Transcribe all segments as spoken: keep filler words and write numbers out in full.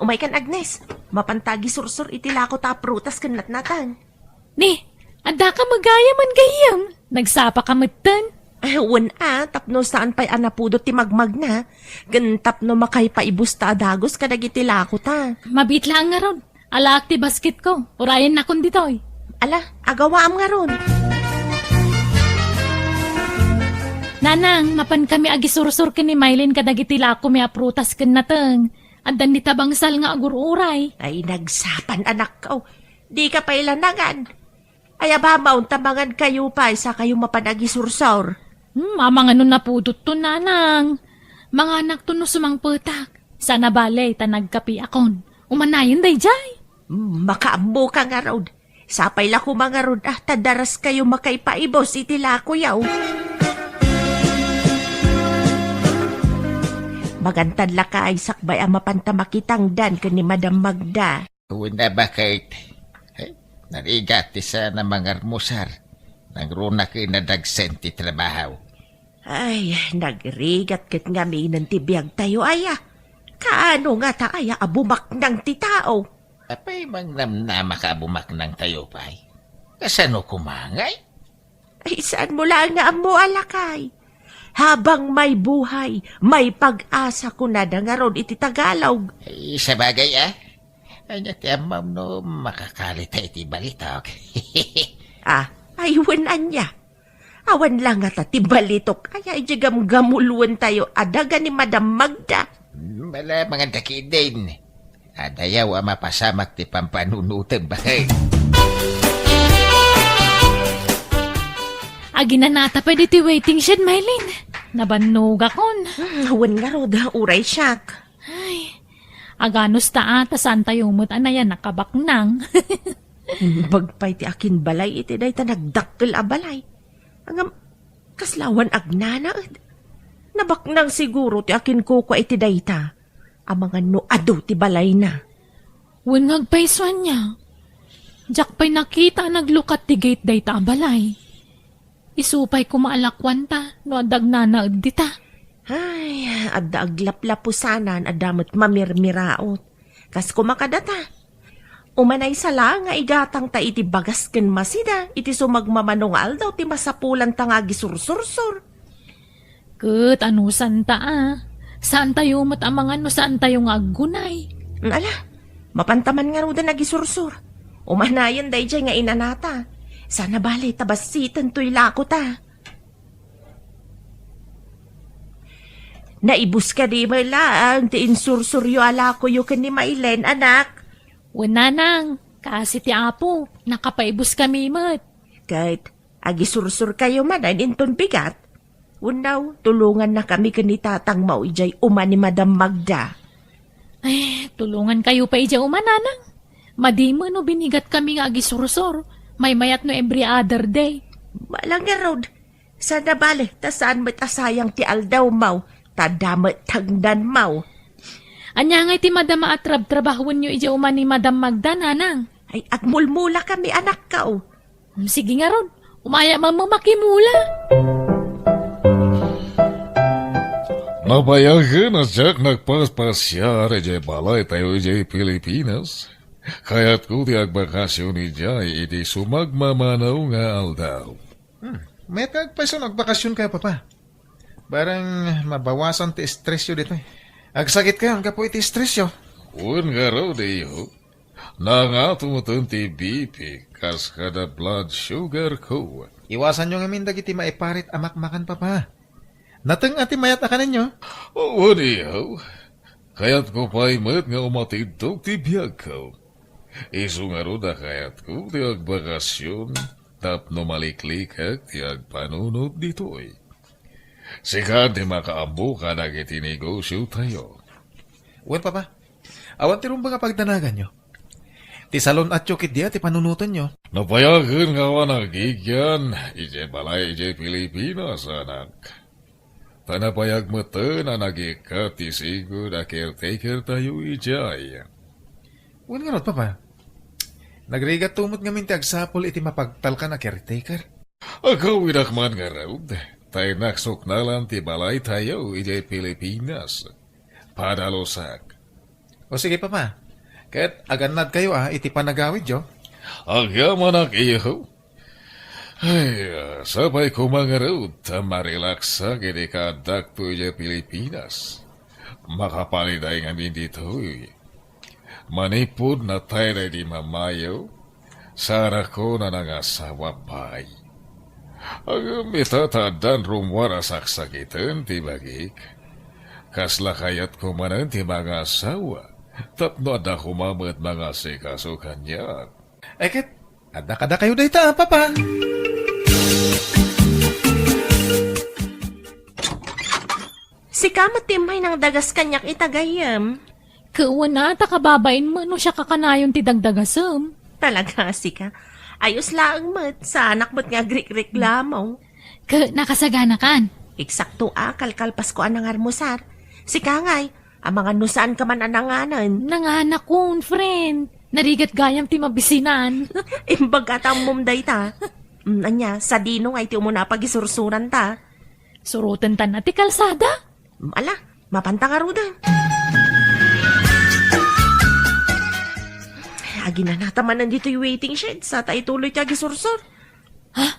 Umaykan, Agnes. Mapanta agisursor iti lako ta a prutas ken natnateng. Ni, addaka met gayam? Nagsapaka metten? Ah, wen a, tapno saan pay a napudot ti magmagna, ken tapno makaipaibus ta a dagus kadagiti lako ta. Mabiit laeng ngarud. Alaak ti basketko. Urayennakon ditoy. Ala, agawaam ngarud. Nanang, mapankami agisursor ken ni Maylin kadagiti lakomi a prutas ken nateng. Addan ni tabangsal nga agur-uray. Ay, nagsapan, anakko. Dika pay la nangan. Ay, aba, maunta mangan kayo pay, sa kayo mapan agisursor. Hmm, amangan no napudot to, nanang. Manganak to no sumangpetak. Sana bale, ta nagkapiakon. Umanayon dayjay. Hmm, makaammo ka ngarud. Sapay la koma ngarud, ah, ta daras kayo makaipaibos iti lakoyo. Magantan la kay sakbay a mapanta makitangdan ken ni Madam Magda. Una, baket. Ay, narigat ti sana mangarmusar. Nangruna ken nadagsen ti trabaho. Ay, nagrigat ket ngaminen ti biagtayo, aya. Kaano ngata, aya, a bumaknang ti tao? Apay, mangnamnama ka a bumaknang tayo pay? Kasano kumangay? Ay, saan mo lang nga ammo, alakay? Habang may buhay, may pag-asa, kunada ngarud iti Tagalog. Ay, sabagay, ah. Anya ti ammam no makakali ta iti balitok? Ah, ay, wen anya. Awan la ngata ti balitok. Ay, ay, di gamgamulwen tayo. Adaga ni Madam Magda. Mala, mangan daki din. Adayaw a mapasamak ti pampanunutem, baket. Aginanata pay ditoy waiting shed, Maylin. Nabannogakon. Hmm, wen ngarud, uray siak. Ay, aganus ta a, ta saan tayo met a nayanak a baknang. Imbag pay ti akin balay iti dayta nagdakkel a balay. Ngem, kasla awan agnanaed. Nabaknang siguro ti akin kukua iti dayta. Amangan no adu ti balayna. Wen nga agpayso ania. Diak pay nakita a naglukat ti gate dayta a balay. Isu pay koma a lakuanta no adda agnanaed dita. Ay, adda aglaplapusanan, adda met mamirmiraot. Kas koma kadata. Umanay sa laeng nga igatangta iti bagas ken masida iti sumagmamano nga aldaw ti masapulanta nga agisursursor. Ket anusanta a, saantayo met a mangan no saantayo nga aggunay. Ala, mapanta man ngaruden agisursor. Umanayen daydiay nga inanata. Sana bale ta bassiten toy lakota. Naibus kadi met laeng ti insursuryo a lakoyo ken ni Mailen, anak? Wen, nanang, kaasi ti Apo, nakapaibus kami met. Ket agisursor kayo manen inton bigat? Wenno, tulonganna kami ken ni tatang mo idiay uma ni Madam Magda. Ay, tulongan kayo pay idiay uma, nanang. Madi met no binigat kami nga agisursor. Maymayat no every other day. Malangerod, sana bale, ta saan met a sayang ti aldaw mo, ta damet tagnan mo. Ania ngay ti madama a trabtrabahuenyo idiay uma ni Madam Magda, nanang? Ay, agmulmula kami, anakko. Hmm, sige ngarud, umaya man makimula. Nabayagen a diak nagpaspasiar idiay balay tayo idiay Pilipinas. Kayatko ti agbakasyon idiay iti sumagmamano nga aldaw. Hmm, mayat nga agpayso no agbakasyon kayo, Papa. Barang mabawasan ti stressyo ditoy. Agsakit kayo gapu iti stressyo. Wen ngarud, iyo. Nangato metten ti B P kas kada blood sugar ko. Iwasanyo ngamin dagiti maiparit a makmakan, Papa. Nateng a ti mayat a kanenyo? Wen, iyo. Kayatko pay met nga umatidtok ti biagko. Isu ngarud a kayatko ti agbakasyon tapno maliklikek ti agpanunot ditoy. Sika ti makaammo kadagiti negosyo tayo. Wen, Papa. Awan ti rumbeng a pagdanaganyo. Ti salon-atyo ketdi a ti panunotenyo. Nabayagen nga awan agigian idiay balay idiay Pilipinas, anak. Ta nabayag metten a nagikkat ti sigud a caretaker tayo idiay. Wen ngarud, Papa. Nagrigatto met ngamin ti agsapul iti mapagtalkan a caretaker. Agawidak man ngarud, ta innak suknalan ti balay tayo idiay Pilipinas. Padalusak. O sige, Papa. Ket agannadkayo a iti panagawidyo. Agyamanak, iho. Ay, sapay koma ngarud ta marilaksak iti kaaddak idiay Pilipinas. Makapaliday ngamin ditoy. Manipud natay daydi mamayo, saanakon a nangasawa pay. Ngem ita ta addan rummuar a saksakiten ti bagik. Kasla kayatko manen ti mangasawa, tapno adda koma met mangasikaso kaniak. Ay ket, adda kadakayo dayta, Papa. Sika met ti immay nangdagas kaniak ita gayyem. Ket wen a, ta kababain met no siak a kanayon ti dagdagasem. Talaga, sika. Ayos laeng met, saanak met nga agrikreklamo. Ket nakasaganakan. Eksakto a, kalkalpasko a nangarmusar. Sika ngay, amangan no saanka man a nanganen. Nanganakon, friend. Narigat gayam ti mabisinan. Imbag a ta ammom dayta. Mm, ania, sadino ngay ti umuna a pagisursuranta? Surotentan na ti kalsada. Ala, mapanta ngaruden. Aginanata manen ditoy waiting shed, sa ta ituloy ti agisursor. Ha?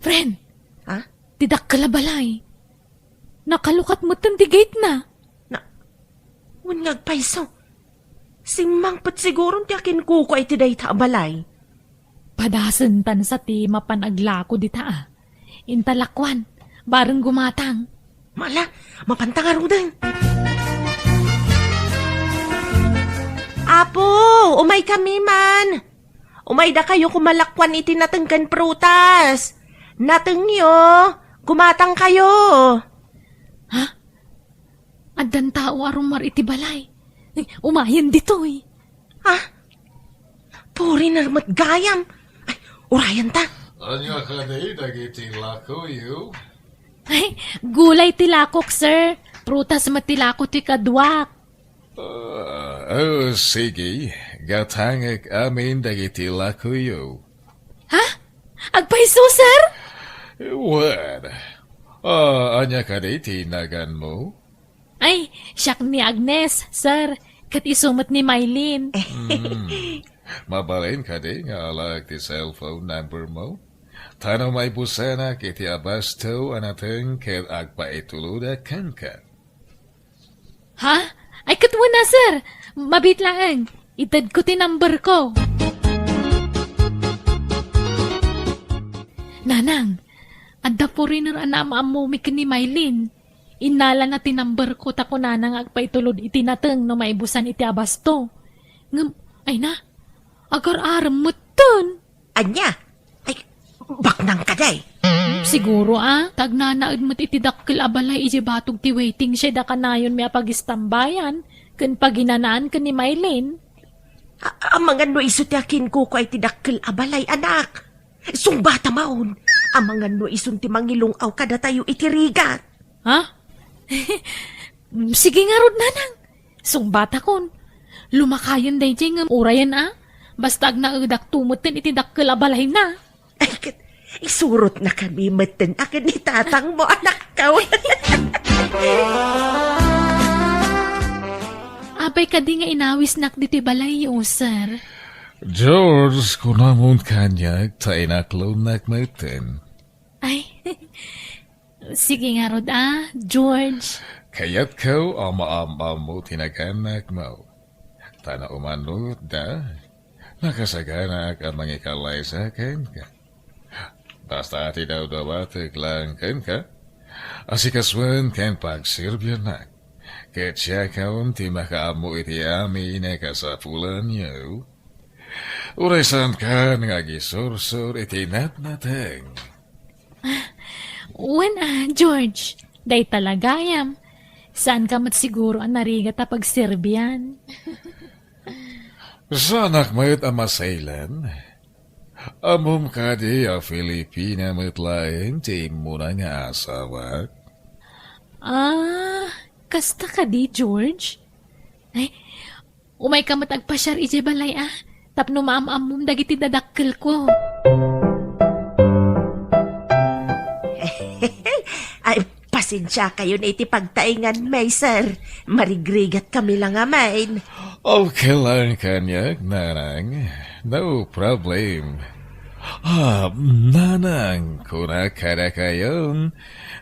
Friend, Ha? Ti dakkel a balay. Nakalukat metten ti gate na. Na, wen nga agpayso. Simmangpet siguron ti akinkukua iti dayta a balay. Padasentan sa ti mapan aglako dita a. Inta lakuan, bareng gumatang. Mala, mapanta ngaruden. Apo, umaykami man. Umaydakayo koma lakuan iti nateng ken prutas. Natengyo, gumatangkayo. Ha? Addan tao a rummuar iti balay. Umayen ditoy. Ah, puriner met gayam. Ay, urayenta. Ania kadi dagiti lakoyo? Ay, gulay ti lakok, sir. Prutas met ti lako ti kaduak. Ah, oh, sige. Gatangek amin dagiti lakoyo. Ha? Agpayso, sir? Wen. Ah, ania kadi ti naganmo? Ay, siak ni Agnes, sir. Ket isu met ni Mylene. Hmm. Mabalin kadi nga alaek ti cellphone number mo? Ta no maibusanak iti abasto a nateng ket agpaitulodak kenka. Ha? Ay, ket wen a, sir. Mabiit laeng. Itedko ti number ko. Nanang, adda foreigner a naam-ammomi ken ni Mylene. Innalana ti number ko ta kunana nga agpaitulod iti nateng no maibusan iti abasto. Ngem, ay na, agar-arem metten. Ania? Ay, baknang kadi. Siguro a, ta agnanaed met iti dakkel a balay idiay batog ti waiting shed a kanayonmi a pagistambayan ken paginanaan ken ni Mylene. A-, amangan no isu ti akinkukua iti dakkel a balay, anak. Sungbata maon, amangan no isun ti mangilung-aw kadatayo iti rigat. Ha? Sige ngarud, nanang. Sungbatakon. Lumakayen daydiay ngem urayen a. Basta agnaedakto metten iti dakkel a balayna. Ay, ket, isurotnakami metten a ken ni tatangmo, anakko. Apay kadi nga inawisnak ditoy balayyo, sir? George, kunamon kaniak ta inaklonnak metten. Ay, sige ngarud a, George. Kayatko a maam-ammo ti naganakmo. Ta no umanoda, nakasaganaak a mangikallaysa kenka. Basta ti dawdawatek laeng kenka, asikasuen ken pagserbianak. Ket siakon ti makaammo iti amin a kasapulanyo. Uray saankan nga agisursor iti natnateng. Wen a, George, dayta la gayam. Saanka met siguro a narigat a pagserbian. Saanak met a masaylen. Ammom kadi a Filipina met laeng ti immuna nga asawak? Ah, kasta kadi, George? Ay, umayka met agpasiar idiay balay a, tapno maam-ammom dagiti dadakkelko. Ay, pas Pasensiakayon iti pagtaingan, may sir. Marigrigat kami lang amin. Okay lang kaniak, nanang. No problem. Ah, nanang, kunak kadakayon,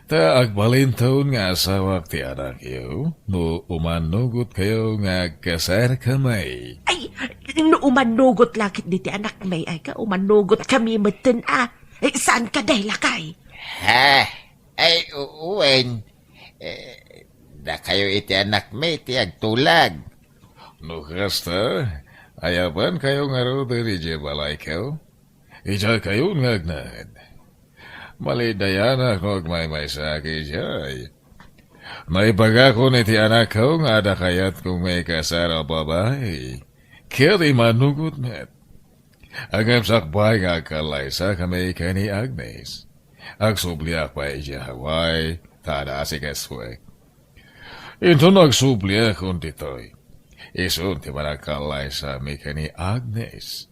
ta agbalinton nga asawak ti anakyo, no umannugot kayo nga agkasar kami. Ay, no umannugot lakit diti anakmi, ay ka, umannugot kami metten a. Ay, saan ka, day, lakay? Ha? Ay, u-, wen. Eh, dakayo iti anakmi ti agtulag. No kasta, ayaban kayo ngarud iti balayko? Idiay kayo nga agnaed. Malidayanak no agmaymaysaak idiay. Naibagakon iti anakko nga adda kayatko nga ikasar a babai. Ket imanugot met. Ngem sakbay nga agkallaysa kami ken ni Agnes, agsubliak pay idiay Hawaii, ta adda asikasuek. Inton agsubliakon ditoy, isun ti panagkallaysami ken ni Agnes,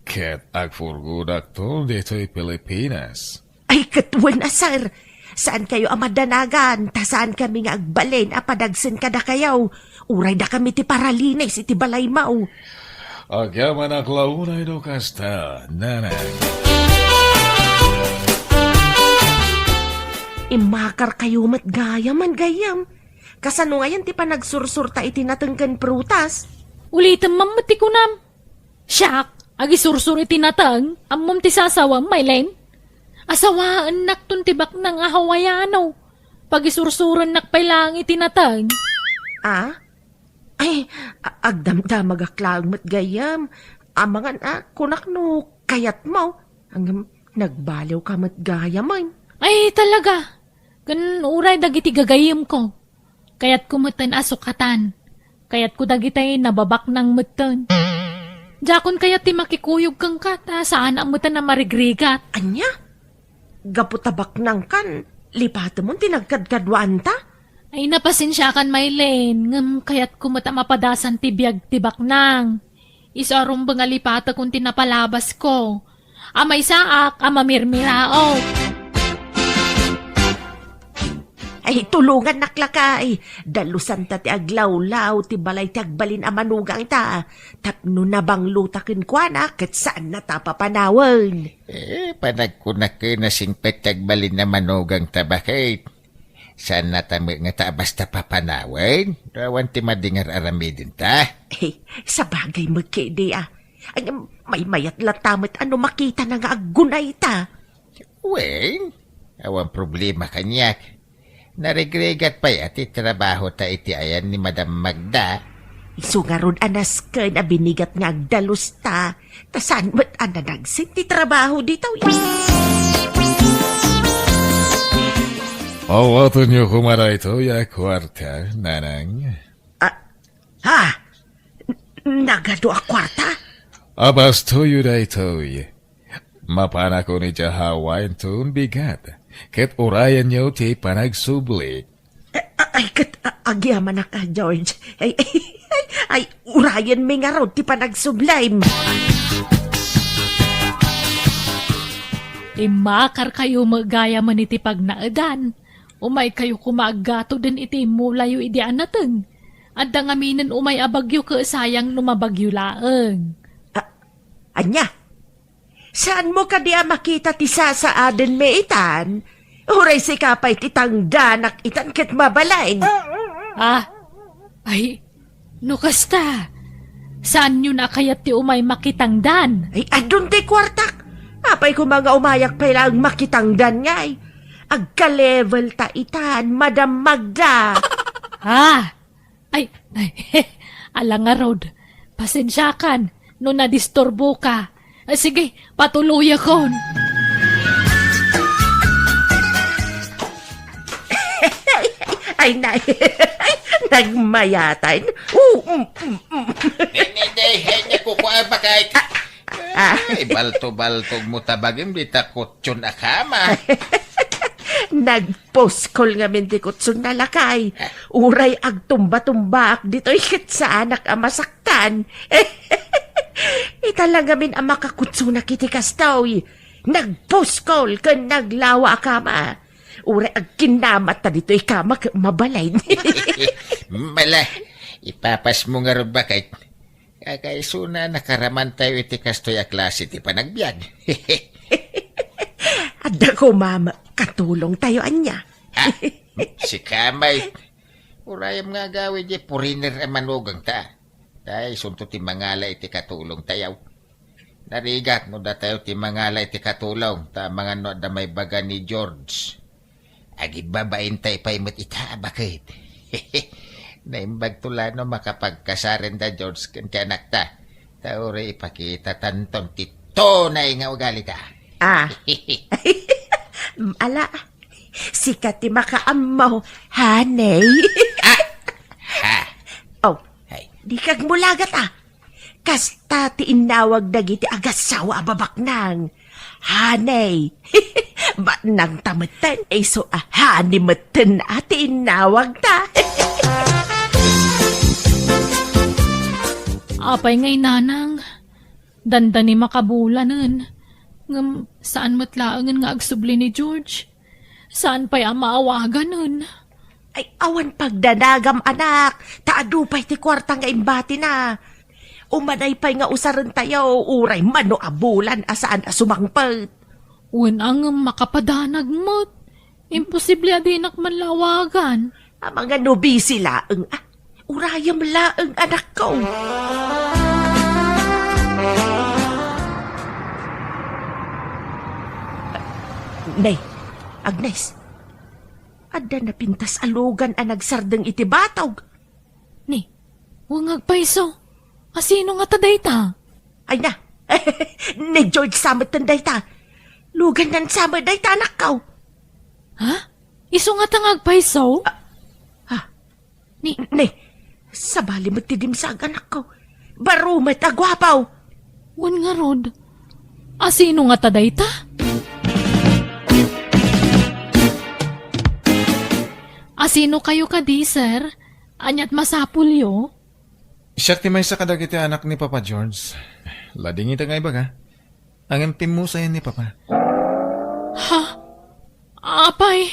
ket agpurgodakton ditoy Pilipinas. Ay, ket wen a, sir. Saan kayo a madanagan, ta saan kami nga agbalin a padagsen kadakayo. Uray dakami ti paralinis iti balaymo. Agyamanak la unay no kasta, nanang. Immakar kayo met gayam, gayyem. Kasano ngayen ti panagsursurta iti nateng ken prutas? Ulitem man met ti kunam. Siak, agisursur iti nateng, ammom ti sasawam, Maylin? Asawaennakton ti baknang a Hawaiano. Pagisursurennak pay laeng iti nateng. Ah? Ay, a-, agdamdamagak laeng met gayam. Amangan a, kunak no kayatmo. Ngem, nagbaliwka met gayam, ay. Ay, talaga. Ken uray dagiti gagayyemko. Kayatko metten a sukatan. Kayatko dagiti nababaknang metten. Diakon kayat ti makikuyog kenka ta saanak metten a marigrigat. Ania? Gapu ta baknangkan, lipatemon ti nagkadkaduanta? Ay, napasensiakan, Maylin, ngem kayatko met a mapadasan ti biag ti baknang. Isu a rumbeng a lipatekon ti napalabasko. A maysaak a mamirmiraot. Ay, tulongannak lakay. Dalusanta ti aglawlaw ti balay ti agbalin a manugangta. Tapno nabanglota kenkuana, ket saannata a papanawen. Eh, panagkunak ken a singpet ti agbalin a manugangta, baket? Saannata met ngata a basta papanawen? No awan ti madi nga ar-aramidenta? Eh, sabagay met ketdi a. Ay, maymayat latta met a no makitana nga aggunayta. Wen, awan problema kaniak. Narigrigat pay a ti trabahota iti ayan ni Madam Magda. Isu ngarud a nasken a binigat nga agdalusta, ta saan met a nadagsen ti trabaho ditoy. Awatenyo koma daytoy a kuarta, nanang. Ah, ha? N-, nagadu a kuarta? Abastoyo daytoy. Mapanakon idiay Hawaii inton bigat, ket urayenyo ti panagsubli. A-, a-, ay, ket, a-, agyamanak a, George. Ay, ay, ay, ay, urayenmi ngarud ti panagsublim. Immakarkayo met gayam iti pagnaedan. Umaykayo koma aggatuden iti immulayo idi a nateng. Adda ngaminen umay a bagyo ket sayang no mabagyo laeng. A-, ania? Saanmo kadi a makita ti sasaadenmi itan? Uray sika pay ti tangdanak itan ket mabalin. Ah, ay, no kasta, saanyon a kayat ti umay makitangdan? Ay, adun ti kuartak. Apay koma nga umayak pay laeng makitangdan ngay. Agka-level ta itan, Madam Magda. Ah, ay, ay, ala ngarud. Pasensiakan no nadisturboka. Ah, sige, patuloyakon. Ay, na, nagmayatan. Oo, mm, mm, mm. Ni, ni, di, henya, kukuha ba kay Ah. Ay, balto-baltog mo tabagim, di ta kutson a kama. Nagpuskol ngamin ti kutson na lakay. Uray agtumba-tumbaak ditoy ket saanak a masaktan. Ita lang ngamin a makakutsonak iti kastoy. Nagpuskol ken naglawa a kama. Uray agkinnamatta ditoy kama ket mabalin. Mala, ipapasmo ngarud, baket. Kakaisuna, nakaramantayo iti kastoy a klase ti panagbiag. Adda koma, katulongtayo ania. Ha? Sika met. Urayem nga agawid, foreigner a manugangta. Tay, isunto ti mangala iti katulongtayo. Narigat no datayo ti mangala iti katulong, ta amangan no adda maibaga ni George. Agibabaintay pay met ita, baket. Naimbagto la no makapagkasarenda, George, ken ti anakta. Ta uray ipakitatanton ti tunay nga ugalita. Ah. Ala, sika ti makaammo, honey. Ah! Ha? Oh, Hay. Di kagmulagat, ah. Kasta ti innawag dagiti agassawa a babaknang. Honey. Baknang ta metten, isu a honey metten a ti innawag ta. Apay ngay, nanang, dandani makabulanen. Ngem saan met laengen nga agsubli ni George. Saan pay a maawaganen? Ay, awan pagdanagam, anak, ta adu pay ti kuarta nga imbatina. Umanay pay nga usarentayo, uray mano a bulan a saan a sumangpet. Wen a ngem makapadanag met. Imposible a dinak man la awagan. Amangan no busy laeng, ah. Urayem laeng, anakko. Nay, Agnes, adda napintas a lugan a nagsardeng iti batog. Ni, wen nga agpayso. Asino ngata dayta? Ay na, ni George sa metten dayta. Lugannan sa met dayta, anakko. Ha? Isu ngata nga agpayso? Ah, ah. Ni, Ni, sabali met ti dimsag, anakko. Baro met a guapo. Wen ngarud, asino ngata dayta? Asino kayo kadi, sir? Aniat masapulyo? Siak ti maysa kadagiti anak ni Papa George. Ladingita nga ibaga. Ngem pimmusayen ni Papa. Ha? Apay,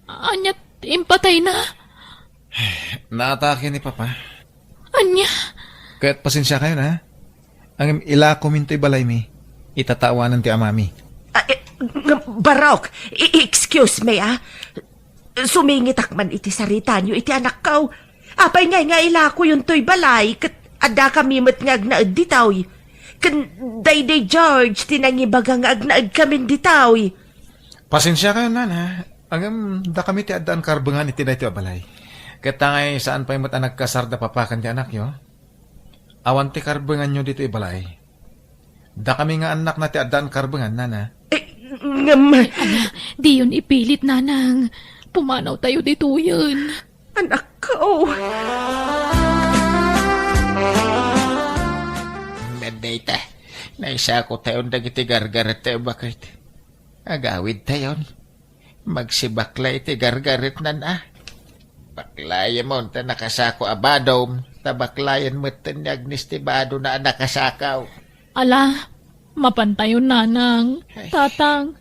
aniat impatayna? Naatake ni Papa. Ania? Ket pasensiakayon, ha? Ngem ilakomi intoy balaymi. Itatawanen ti amami. Ah, eh, ng-, Barok, i-, excuse me, ah. Sumingitak man iti saritayo iti anakko. Apay ngay nga ilakoyontoy balay, ket addakami met nga agnaed ditoy. Ken daydi George ti nangibaga nga agnaedkamin ditoy. Pasensiakayon, nana. Ngem dakami ti addaan karbengan iti daytoy a balay. Ket ta ngay saan pay met a nagkasar da Papa ken ti anakyo. Awan ti karbenganyo ditoy balay. Dakami nga annakna ti addaan karbengan, nana. Eh, ngem Ala, diyon ipilit, nanang. Pumanawtayo ditoyen. Anakko. Dayta, naisakotayon dagiti gargaretta, baket. Agawidtayon. Magsibakla iti gargaretnan, a. Baklayemon ta nakasako a badom, ta baklayen metten ni Agnes ti badona a nakasako. Ala, mapantayon, nanang, Ay. Tatang,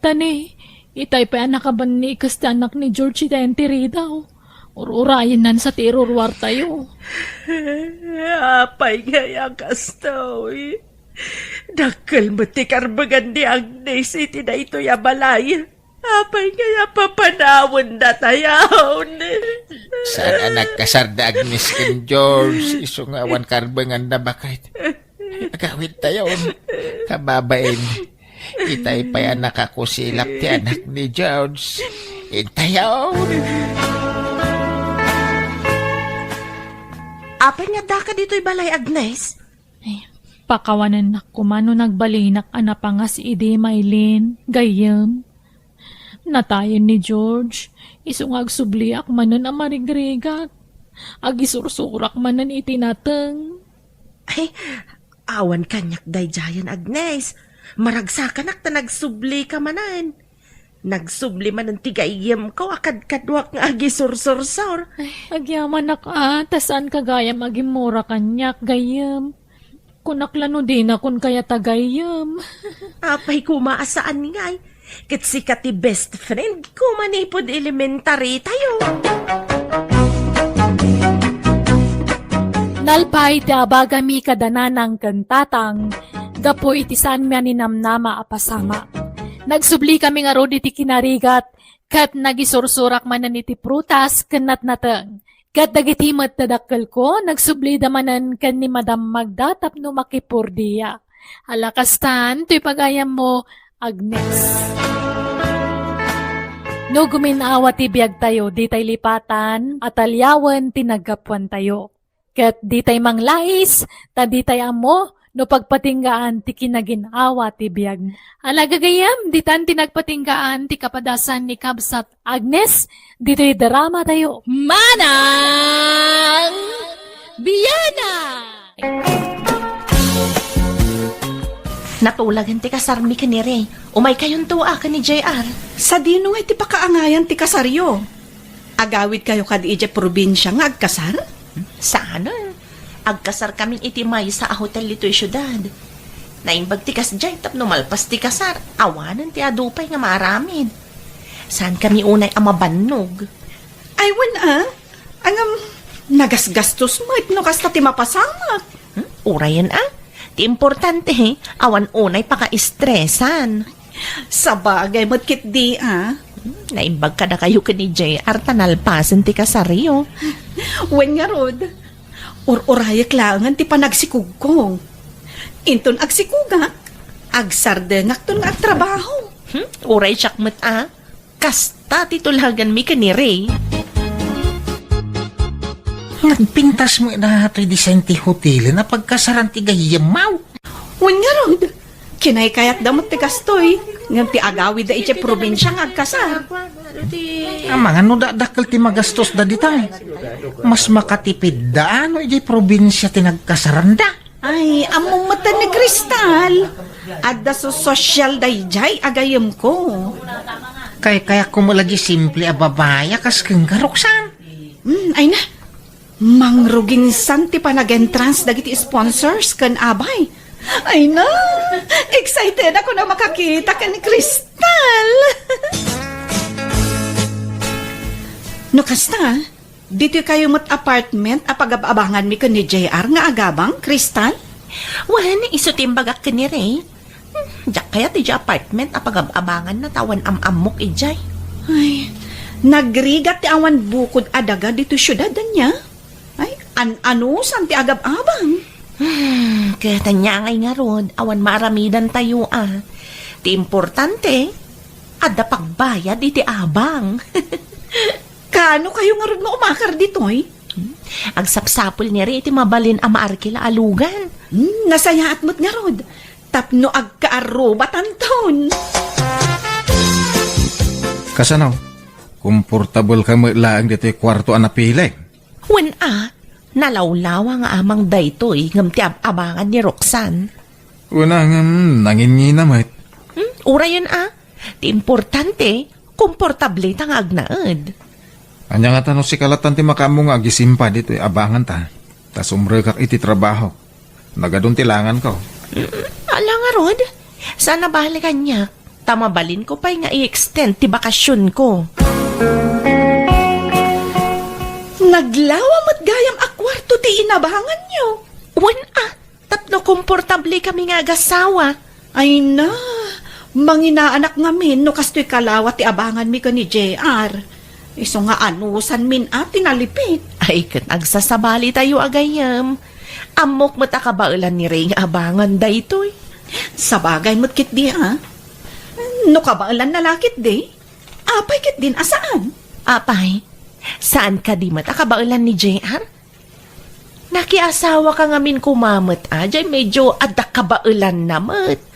tani, itay pay a nakabannikes ti anak ni George iti entiridaw. Ur-urayennan sa ti iruruartayo. Apay ngay a kastoy? Dakkel met ti karbengan ni Agnes iti daytoy a balay. Apay ngay a papanawendatayon? Saan a nagkasar da Agnes ken George, isu nga awan karbenganna, baket. Agawidtayon, kababain. Itay pay a nakakusilap ti anak ni George. Intayon. Apay nga addaka ditoy balay, Agnes? Ay, pakawanennak koma no nagbalinak a napangas idi, Maylin, gayyem. Natayen ni George, isu nga agsubliak manen a marigrigat. Agisursurak manen iti nateng. Ay, awan kaniak daydiayen, Agnes. Maragsakanak ta nagsublika manen. Nagsubli manen ti gayyemko a kadkaduak nga agisursursor. Ay, agyamanak a, ta saanka gayam agimmura kaniak, gayyem. Kunak la no dinakon kayat a gayyem. Apay koma a saan ngay? Ket sika ti best friend ko manipud elementary tayo. Nalpay ti abagami kada nanang ken tatang gapu iti saanmi a ninamnama a pasamak. Nagsubli kami ngarud iti kinarigat ket nagisursurak manen iti prutas ken natnateng. Ket dagiti met a dakkelko, nagsublida manen ken ni Madam Magda tapno makipurdiya. Ala kastan, toy pagayammo, Agnes. No gumin-awa ti biagtayo, ditay lipatan a taliawen ti naggapuantayo. Ket ditay manglais, ta ditay ammo no pagpatinggaan ti kinagin-awa ti biag. Ala gagayyem, ditan ti nagpatinggaan ti kapadasan ni Kabsat Agnes, ditoy drama tayo. Manang Biana! Natulagan ti kasarmi ken ni Ray. Umaykayonto a ken ni J R. Sadino nga iti pakaangayan ti kasaryo? Agawidkayo kadi idiay probinsia nga agkasar? Saan? Agkasarkamin iti maysa a hotel ditoy siudad. Naimbag ti kasdiay tapno malpas ti kasar, awanen ti adu pay nga maaramid. Saankami unay a mabannog. Ay, wen a. Ngem, nagasgastos met no kasta ti mapasamak. Hmm? Urayen a. Ti importante, awan unay pakaestresan. Sabagay met ketdi a. Hmm, naimbag kadakayo ken ni J R ta nalpasen ti kasaryo. Wen ngarud, ur-urayek laengen ti panagsikugko. Inton agsikugak, agsardengakton nga agtrabaho. Hmm, uray siak met a. Kasta ti tulaganmi ken ni Ray. Nagpintas met daytoy design ti hotelen a pagkasaran ti gayyemmo. Wen ngarud, kinaykayatda met ti kastoy, ngem ti agawidda idiay probinsia nga agkasar. Amangan no dakdakkel ti magastos da dita. Mas makatipidda no idiay probinsia ti nagkasaranda. Ay, ammom met ni Crystal. Adda so sosyal daydiay a gayyemko. Kaykayak koma lagi simple a babai a kas kenka, Roxanne. Hmm, ay na. Mangruginsan ti panag-entrance dagiti sponsors ken abay. Ay na, excited ako na makakita ken ni Crystal. No kasta, ditoy kayo met apartment a pagab-abanganmi ken ni J R nga agabang, Crystal? Wen, isu ti imbagak ken ni Ray. Hmm, diak kayat idiay apartment a pagab-abanganna ta awan am-ammok idiay. Ay, nagrigat ti awan bukod a daga ditoy siudad, ania? Ay, an-anusan ti agab-abang? Hmm, ket ania ngay ngarud, awan maaramidantayo a. Ti importante, adda pagbayad iti abang. Kaano kayo ngarud nga umakar ditoy? Hmm? Agsapsapul ni Ray iti mabalin a maarkila a lugar. Hmm, nasayaat met ngarud. Tapno agkaarrubatanton. Kasano? Komportabelka met laeng ditoy kuarto a napili? Wen a, nalawlawa nga amang daytoy ngem ti ab-abangan ni Roxanne. Wen a, ngem nanginngina met. Hmm, urayen a. Ti importante, komportable ta nga agnaed. Ania ngata no sika lattan ti makaammo nga agisimpa ditoy abanganta, ta sumrekak iti trabaho. Nagadun ti langanko. Mm, ala ngarud, saan a bale kaniak, ta mabalinko pay nga i-extend ti bakasionko. Naglawa met gayam a kuarto ti inabanganyo. Wen a, tapno komportable kami nga agasawa. Ay na, manginaanak ngamin no kastoy kalawa ti abanganmi ken ni J R. Isu nga anusanmin a ti nalipit. Ay, ket agsasabalitayo a gayyem. Ammok met a kabaelan ni Ray nga abangan daytoy. Sabagay met ketdi a. No kabaelanna la ketdi, apay ketdin a saan? Apay, saan kadi met a kabaelan ni J R? Nakiasawaka ngamin koma met a, jay medyo adda kabaelanna met.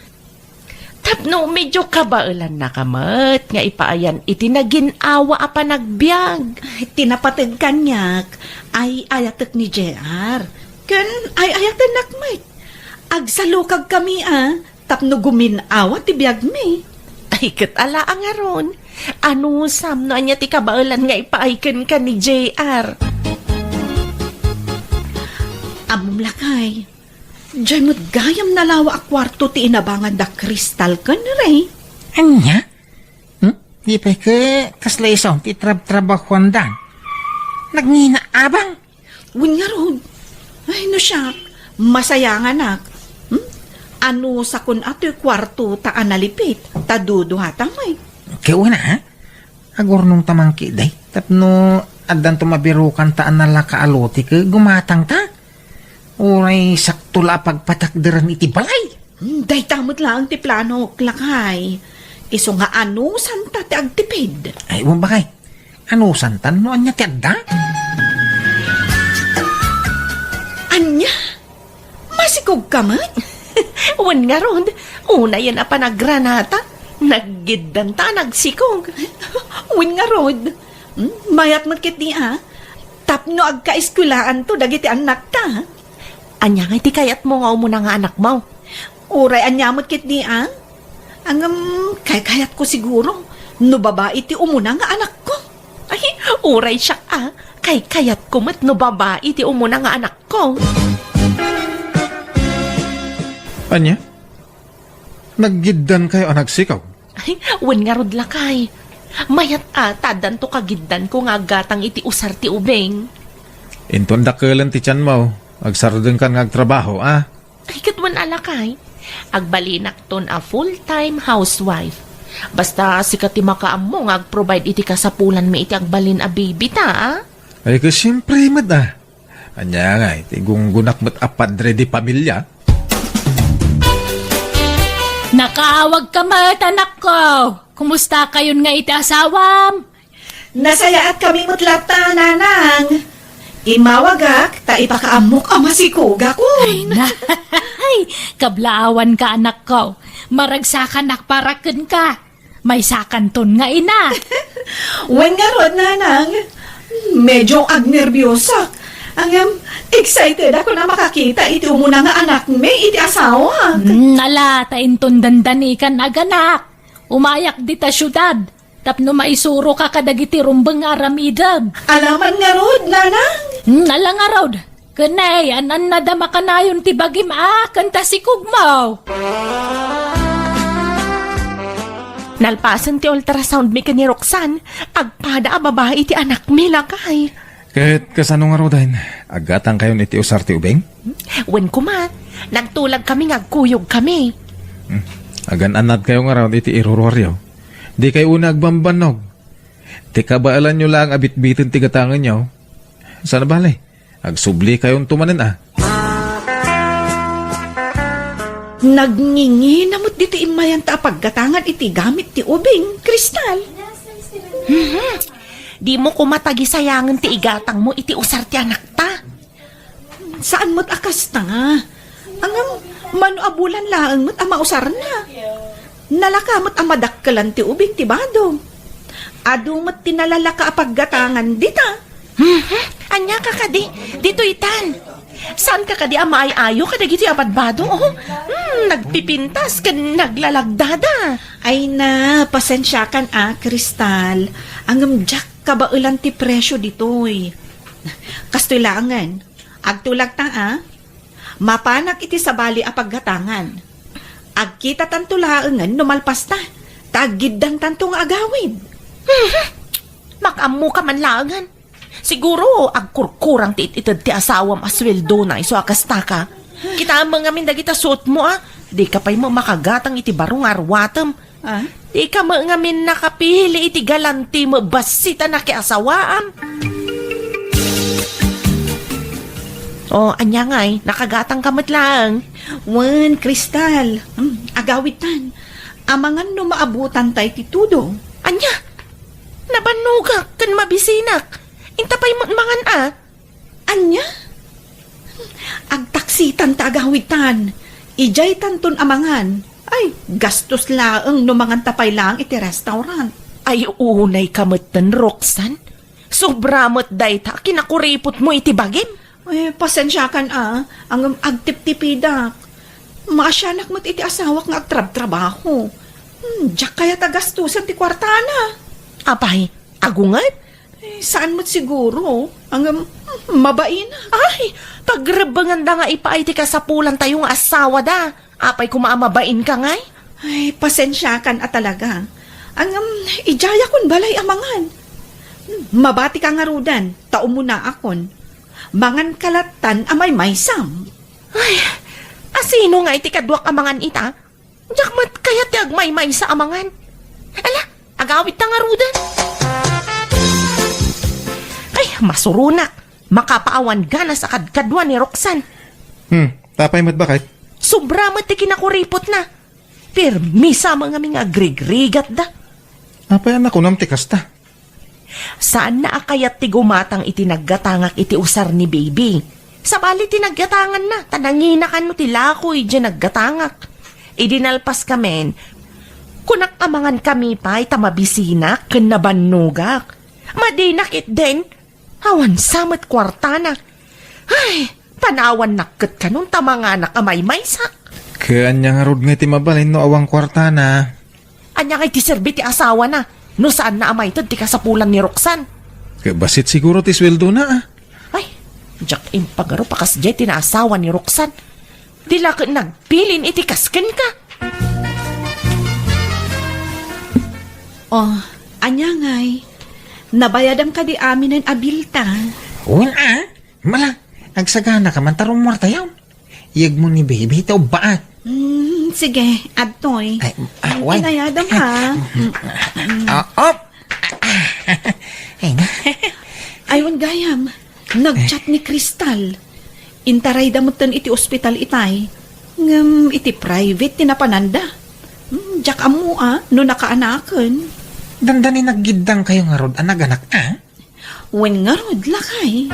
Tapno medyo kabaelannaka met nga ipaayan iti nagin-awa a panagbiag. Ay, ti napateg kaniak, ay-ayatek ni J R. Ken ay-ayatennak met. Agsalukagkami a, tapno gumin-awa ti biagmi. Ay, ket ala a ngarud. Anusam no ania ti kabaelan nga ipaay kenka ni J R? Ammom lakay, jay met gayam nalawa a kuarto ti inabangan da Crystal ken Ray. Ania? Di pay ket kasla isu ti trab-trabahuanda. Nagngina abang. Wen ngarud. Ay, no siak, masayanganak. Hmm? Anusakon a toy kuartota a nalipit, ta duduata met. Ket wen a, agurnongta man ketdi tapno addanto mabirokanta a nalaka a lote ket gumatangta. Uray sakto la a pagpatakderan iti balay. Hmm, dayta met laeng ti planok, lakay. Isu nga anusanta ti agtipid. Ay, wen bakay. Anusanta no ania ti adda? Ania? Masikogka met? Wen ngarud, unayen a panagranata, naggiddanta a nagsikog. Wen ngarud, hmm, mayat met ketdi a. Tapno agkaeskuelaanto dagiti annakta. Ania ngay ti kayatmo nga umuna nga anakmo? Uray ania met ketdi a? Ngem, kaykayatko siguro no babai ti umuna nga anakko. Ay, uray siak a, kaykayatko met no babai ti umuna nga anakko. Ania? Naggiddankayo a nagsikog? Ay, wen ngarud, lakay. Mayat a ta addanto kagiddanko nga aggatang iti usar ti ubing. Inton dakkelen ti tianmo, agsardengkan nga agtrabaho, a? Ay, ket wen a, lakay. Agbalinakton a full-time housewife. Basta sika ti makaammo nga agprovide iti kasapulanmi iti agbalin a baby ta, a? Ay, ket siempre met, a. Ania ngay ti gunggonak met a padre de pamilya? Nakaawagka met, anakko. Kumustakayon nga iti asawam? Nasayaatkami met latta, nanang. Immawagak ta ipakaammok a masikogakon. Ay, na. Ay, kablaawanka, anakko. Maragsakanak para kenka. Maysakanton nga ina. Wen ngarud, nanang. Medyo agnerbiosak. Ngem, excited ako a makakita iti umuna nga anakmi iti asawak. Hmm, ala, ta inton dandanikan aganak. Umayak dita siudad, tapno maisuroka kadagiti rumbeng nga aramidem. Alaman ngarud, nanang? Hmm, ala ngarud. Ken ay, an-annada makanayon ti bagim a ken ta sikogmo. Nalpasen ti ultrasound mi ken ni Roxanne, agpada a babai ti anakmi, lakay. Ket kasano ngaruden? Aggatangkayon iti usar ti ubing? Wen koma, nagtulagkami nga agkuyogkami. Hmm. Agan-annadkayo ngarud iti iruruaryo. Dikay una agbambannog. Ti kabaelanyo laeng a bitbiten ti gatangenyo. Saan a bale? Agsublikayon to manen a. Nagngingina met ditoy immayanta a paggatangan iti gamit ti ubing, Crystal. Mhm. Dimo koma tagisayangen ti igatangmo iti usar ti anakta. Saan met a kasta. Ngem, mano a bulan laeng met a mausarna. Nalaka met a madakkelan ti ubing ti bado. Adu met ti nalalaka a paggatangan dita. Mhm. Ania ka kadi? Ditoy tan. Saan ka kadi a maay-ayo kadagiti a badbado, oh? Hmm, nagpipintas ken naglalagdada. Ay na, pasensiakan a, Crystal. Ngem diak kabaelan ti presio ditoy. Kastoy laengen. Agtulagta a. Mapanak iti sabali a paggatangan. Agkitatanto laengen no malpasta, ta aggiddantanto nga agawid. Mhm. Makaammoka man laengen. Siguro, agkurkurang ti it-ited ti asawam a sueldona isu a kastaka. Kitaem ngamin dagita suotmo, a. Dika pay met makagatang iti baro nga aruatem. Ah? Dika met ngamin nakapili iti galanti met bassit a nakiasawaam. O, ania ngay, nakagatangka met laeng? Wen, Crystal. Hmm, agawidtan. Amangan no maabutanta iti tudo. Ania? Nabannogak ken mabisinak. Inta pay met mangan a. Ania? Agtaksitan ta agawidtan. Idiaytanton a mangan. Ay, gastos laeng no manganta pay laeng iti restaurant. Ay, unayka metten, Roxanne. Sobra met dayta a kinakuripotmo iti bagim. Eh, pasensiakan a, ngem agtiptipidak. Maasianak met iti asawak nga agtrabtrabaho. Hmm, diak kayat a gastusen ti kuartana. Apay, agunget? Eh, saan met siguro. Ngem, hmm, mabainak. Ay, pagrebbenganda nga ipaay ti kasapulantayo nga asawada. Apay koma a mabainka ngay? Ay, pasensiakan a talaga. Ngem, idiayakon balay a mangan. Hmm, mabatika ngaruden, ta umunaakon. Manganka lattan a maymaysam. Ay, asino ngay ti kaduak a mangan ita? Diak met kayat ti agmaymaysa a mangan. Ala, agawidta ngaruden. Ay, masuronak. Makapaawan ganas a kadkadua ni Roxanne. Hmm, apay met, baket? Sobra met ti kinakuripotna. Permisa met ngamin nga agrigrigatda. Apay a nakunam ti kasta? Saanna a kayat ti gumatang iti naggatangak iti usar ni Baby. Sabali ti naggatanganna, ta nangina kano ti lakoy diay naggatangak. Idi nalpaskamin, kunak a mangankami pay ta mabisinak ken nabannogak. Madina ketdin, awan sa met kuartana. Ay, panawannak ket kanon ta manganak a maymaysa. Ket ania ngarud ngay ti mabalin no awan kuartana? Ania ngay ti serbi ti asawana no saanna a maited ti kasapulan ni Roxanne? Ket bassit siguro ti sueldona, a. Ay, diak impagaro a kasdiay ti naasawa ni Roxanne. Di la ket nagbilin iti kas kenka. Oh, ania ngay? Nabayadam kadi aminen a bilta? Wen a, mala, agsaganaka man ta rummuartayon. Iyegmo ni Baby ta ubbaak. Hmm, sige, adtoy. Ay, ah, wen. Inayadam, ha? Ah, op. Ay, na. Ay, wen gayam. Nag-chat ni Crystal. Intarayda metten iti ospital itay. Ngem iti private ti napananda. Hmm, diak ammo a no nakaanaken. Dandani naggiddangkayo ngarud a naganak a? Wen ngarud, lakay.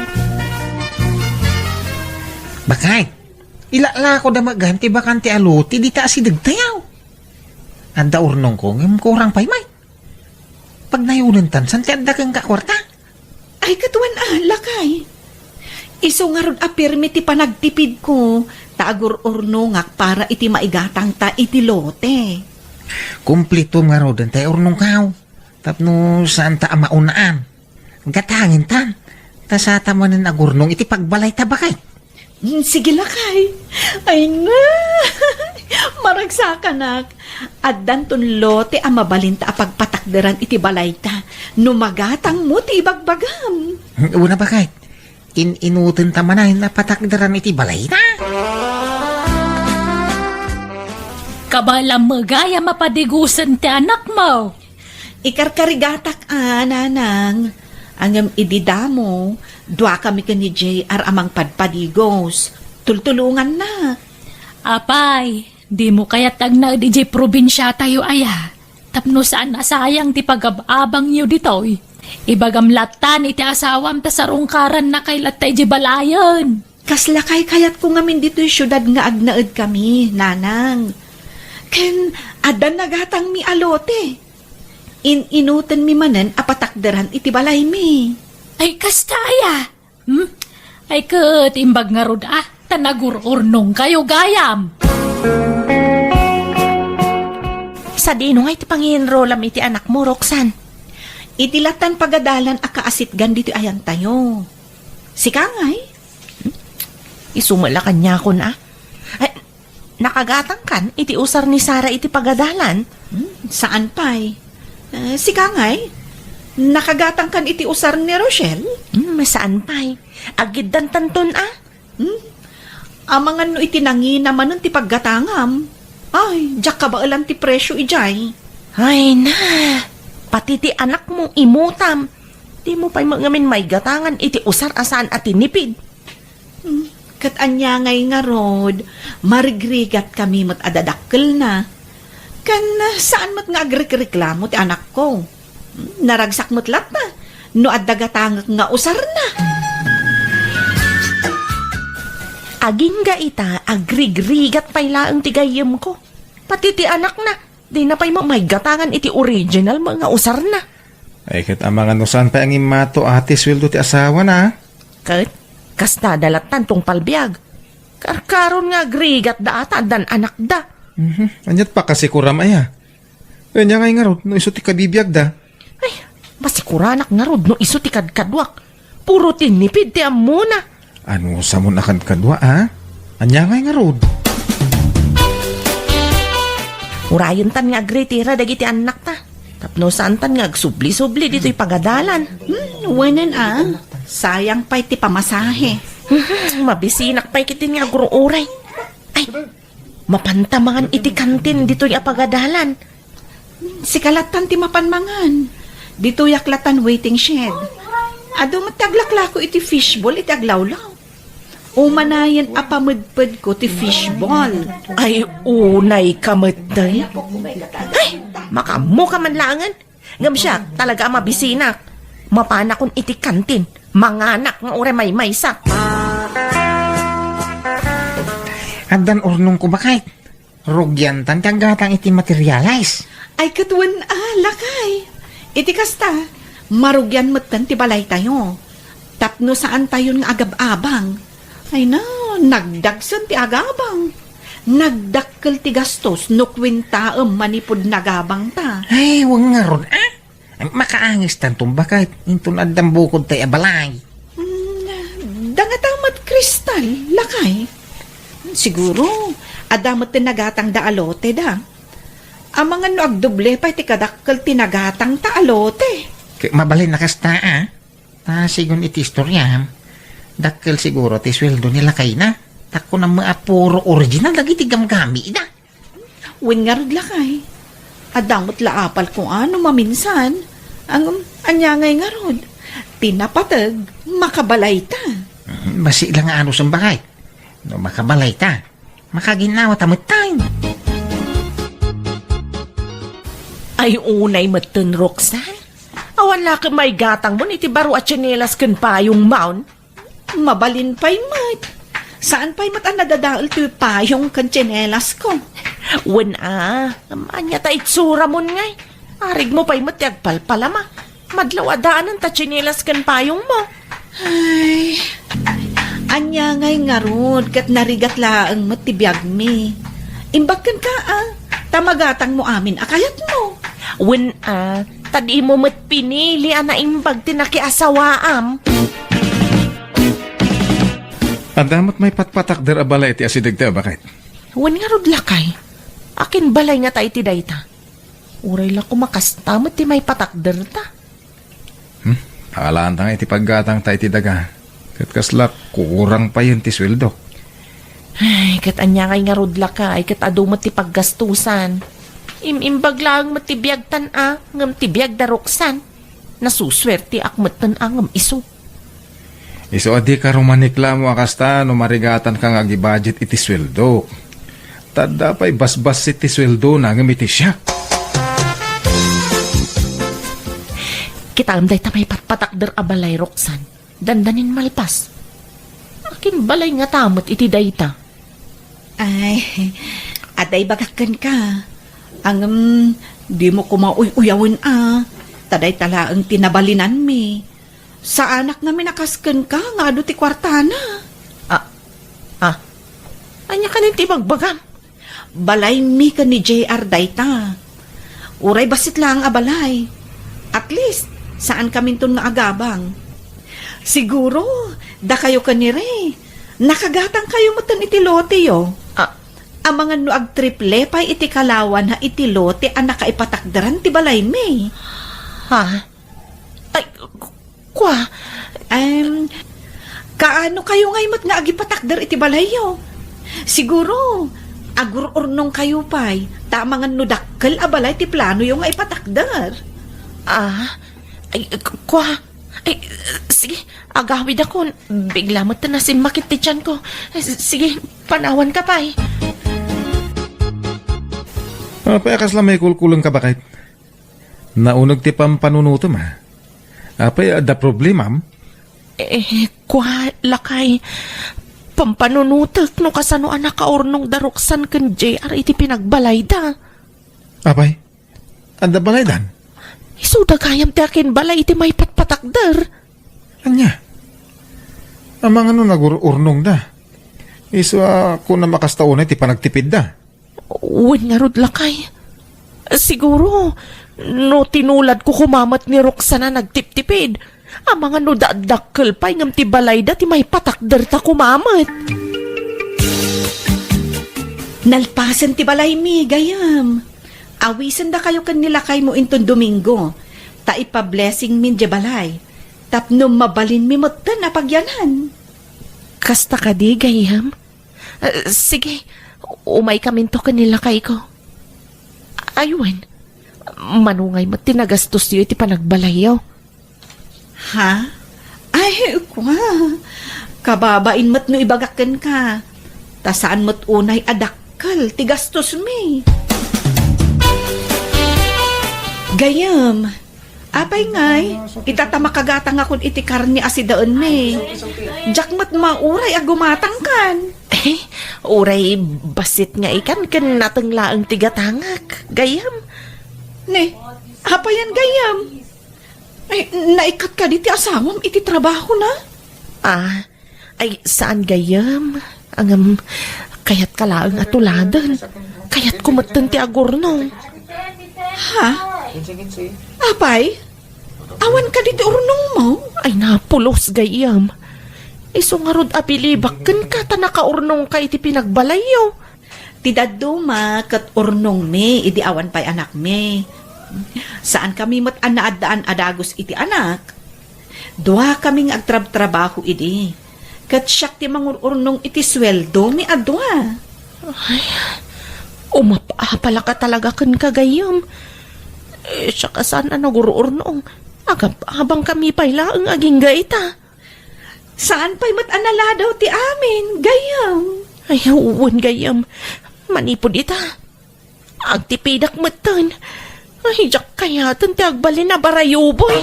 Baket, ilalakoda met gayam ti bakante a lote dita asidegtayo. Adda urnongko ngem kurang pay met. Pagnayodentan, saan ti adda kenka a kuarta? Ay, ket wen a, lakay. Isu ngarud a pirmi ti panagtipidko, ta agur-urnongak para iti maigatangta iti lote. Kumpletom ngaruden ti urnongkayo, tapno saanta a maunaan. Gatangentan, ta saanta manen agurnong iti pagbalayta, baket. Mm, sige, lakay. Ay na! Maragsakanak. Addanton lote a mabalinta a pagpatakderan iti balayta no magatangmo ti ibagbagam. Wen a, baket. In-inutenta manen a patakderan iti balayta. Kabaelam met gayam a padigusen ti anakmo. Ikarkarigatak a, nanang. Ngem idi damo, duakami ken ni J R a mangpadpadigos. Tultulongannak. Apay, dimo kayat agnaed idiay probinsiatayo aya? Tapno saan a sayang ti pagab-abangyo ditoy. Ibagam lattan iti asawam ta sarungkarannakay latta idiay balayen. Kasla kaykayatko ngamin ditoy siudad nga agnaedkami, nanang. Ken adda nagatangmi a lote. In-inutenmi manen a patakderan iti balaymi. Ay, kasta aya? Hmm? Ay, ket imbag ngarud a, ta nagur-urnongkayo gayam. Sadino ngay ti pangienrolam iti anakmo, Roxanne? Iti lattan pagadalan a kaasitgan ditoy ayantayo. Sika ngay? Hmm? Isu met la kaniakon a. Ay, nakagatangkan iti usar ni Sara iti pagadalan? Hmm, saan pay. Eh, sika ngay? Nakagatangkan iti usar ni Rochelle? Hmm, saan pay. Agiddantanton a. Hmm? Amangan no iti nangina manen ti paggatangam. Ay, diak kabaelan ti presio idiay. Ay na, pati ti anakmo, imutam. Dimo pay met ngamin maigatangan iti usar a saan a tinipid. Hmm, ket ania ngay ngarud, marigrigatkami met a dadakkelna. Ken saan met nga agrikreklamo ti anakko. Hmm, naragsak met latta no adda gatangek nga usarna. Agingga ita, agrigrigat pay laeng ti gayyemko. Pati ti anakna, dina pay met maigatangan iti original met nga usarna. Ay, ket amangan no saan pay a ngimmato a ti sueldo ti asawana. Ket, kasta da lattan tungpal biag. Karkaron nga agrigatda a ta addan anakda. Mhm. Aniat pakasikuram aya? Ania ngay ngarud no isu ti kabibiagda? Ay, masikuranak ngarud no isu ti kadkaduak. Puro tinipid ti ammona. Anusamon a kadkadua, a? Ania ngay ngarud? Urayentan nga agritira dagiti annakta. Ta No saantan nga agsubli-subli ditoy pagadalan. Hmm, wenen a. Sayang pay ti pamasahe. Mabisinak pay ketdin nga agruray. Ay, mapanta mangan iti kantin ditoy a pagadalan. Sika lattan ti mapan mangan. Ditoyak lattan waiting shed. Adu met ti aglaklako iti fishball iti aglawlaw. Umanayen a pamedpedko ti fishball. Ay, unay ka met, day. Ay, makammo ka man laengen. Ngem siak, talaga a mabisinak. Mapanakon iti kantin. Manganak nga uray maymaysak. Addan urnongko, baket. Rugiantan ti aggatang iti materialis. Ay, ket wen a, lakay. Iti kasta, marugian metten ti balaytayo. Tapno saantayon nga agab-abang. Ay na, nagdagsen ti agabang. Nagdakkel ti gastos no kuentaem manipud nagabangta. Ay, wen ngarud, a? Makaangistan ton baket, inton addan bukod tay a balay. Hmm, dangata met kristal, lakay. Siguro, adda met ti nagatangda a lote da. Amangan no agdoble pay ti kadakkel ti nagatangta a lote. Ket mabalin a kasta, a? Ta sigun iti istoriam, dakkel siguro ti sueldo ni lakayna. Ta kunam a puro original dagiti gamgamida. Wen ngarud, lakay. Adda met la apal kung ano maminsan. Ang ania ngay ngarud? Ti napateg, makabalayta. Mhm, basi la nga ano sembakay. No makabalayta, makaginnawa ta metten. Ay, unay metten, Roxanne. Awan la ket maigatangmon iti baro a tsinelas ken payongmon. Mabalin pay met. Saan pay met a nadadael ti payong ken tsinelasko. Wen a, ania ta itsuramon ngay? Arigmo pay met ti agpalpalama. Madlaw a daanen ta tsinelas ken payongmo. Ay, ania ngay ngarud ket narigat laeng met ti biagmi. Imbag kenka a, ta magatangmo amin a kayatmo. Wen a, ta dimo met pinili a naimbag ti nakiasawaam. Adda met maipatpatakder a balay ti asidegta, baket? Wen ngarud, lakay. Akin balay ngata iti dayta? Uray la koma kasta met ti maipatakderta. Hmm? Akalaanta nga iti paggatangta iti daga. Ket kasla kurang payen ti sueldok. Ay, ket ania ngay ngarud, lakay, ket adu met ti paggastusan. Im-imbag laeng met ti biagtan a, ngem ti biag da Roxanne. Nasusuerteak metten a ngem isu. Isu a dika rumaniklamo a kasta no marigatanka nga agibudget iti sueldok. Ta adda pay basbassit ti sueldona ngem iti siak. Kitaem dayta maipatpatakder a balay, Roxanne. Dandanin malpas. Akin balay ngata met iti dayta? Ay, adda ibagak kenka. Ngem, dimo koma uy-uyawen a. Ta dayta laeng ti nabalinanmi. Saanak ngamin a kas kenka nga adu ti kuartana. Ah, ah. Ania kanin ti ibagbagam? Balaymi ken ni J R dayta. Uray bassit laeng a balay. At least, saankaminton nga agabang. Siguro, dakayo ken ni Ray, nakagatangkayo metten iti loteyo. Ah. Amangan no agtriple pay iti kalawana iti lote a nakaipatakderan ti balaymi. Ha? Ay, k-, kua. Em, kaano kayo ngay met nga agipatakder iti balayyo? Siguro, agur-urnong kayo pay, ta amangan no dakkel a balay ti planoyo nga ipatakder. Ah, ay, k-, kua. Ay, sige, agawidakon. Bigla met ta nasimmakit ti tianko. S-, sige, panawanka pay. Apay a kasla maikulkulengka, baket? Nauneg ti pampanunotem, a? Apay, adda problemam? Eh, kua, lakay. Pampanunotek no kasano a nakaurnong da Roxanne ken J R iti pinagbalayda. Apay, adda balaydan? Isuda gayam ti akin balay iti maipatpatakder. Ania? Amangan no nagur-urnongda. Isu a kunam a kasta unay ti panagtipidda. Wen ngarud, lakay. Siguro, no tinuladko koma met ni Roxanne a nagtiptipid, amangan no dakdakkel pay ngem ti balayda ti maipatakderta koma met. Nalpasen ti balaymi, gayam. Awisendakayo ken ni lakaymo inton Domingo, ta ipa-blessingmin diay balay, tapno mabalinmi metten a pagyanan. Kasta kadi, gayyem? Ah, sige, umaykaminto ken ni lakayko. Ay wen, mano ngay met ti nagastosyo iti panagbalayyo? Ha? Ay, kua. Kababain met no ibagak kenka. Ta saan met unay a dakkel ti gastosmi. Gayyem, apay ngay, ita ta makagatangakon iti karne a sidaenmi. Diak met mauray a gumatangkan. Eh, uray bassit nga ikan ken nateng laeng ti gatangak, gayyem. Ne, apayen gayyem? Ay, naikkat kadi ti asawam iti trabahona? Ah, ay, saan gayyem? Ngem, kayatka laeng a tuladen. Kayatko metten ti agurnong. Ha? Apay? Awan kadi ti urnongmo? Ay, napulos gayyem. Isu ngarud a bilibak kenka ta nakaurnongka iti pinagbalayyo. Ti dadduma ket urnongmi idi awan pay anakmi. Saankami met a naaddaan a dagus iti anak. Duakami nga agtrabtrabaho idi. Ket siak ti mangur-urnong iti sueldomi a dua. Ay, umap-apalaka talaga kenka gayyem. Eh, siak a saan a nagur-urnong. Agab-abangkami pay laeng agingga ita. Saan pay met a naladaw ti amin, gayyem? Ay, wen, gayyem. Manipud ita, agtipidak metten. Ay, diak kayaten ti agbalin a barayuboy.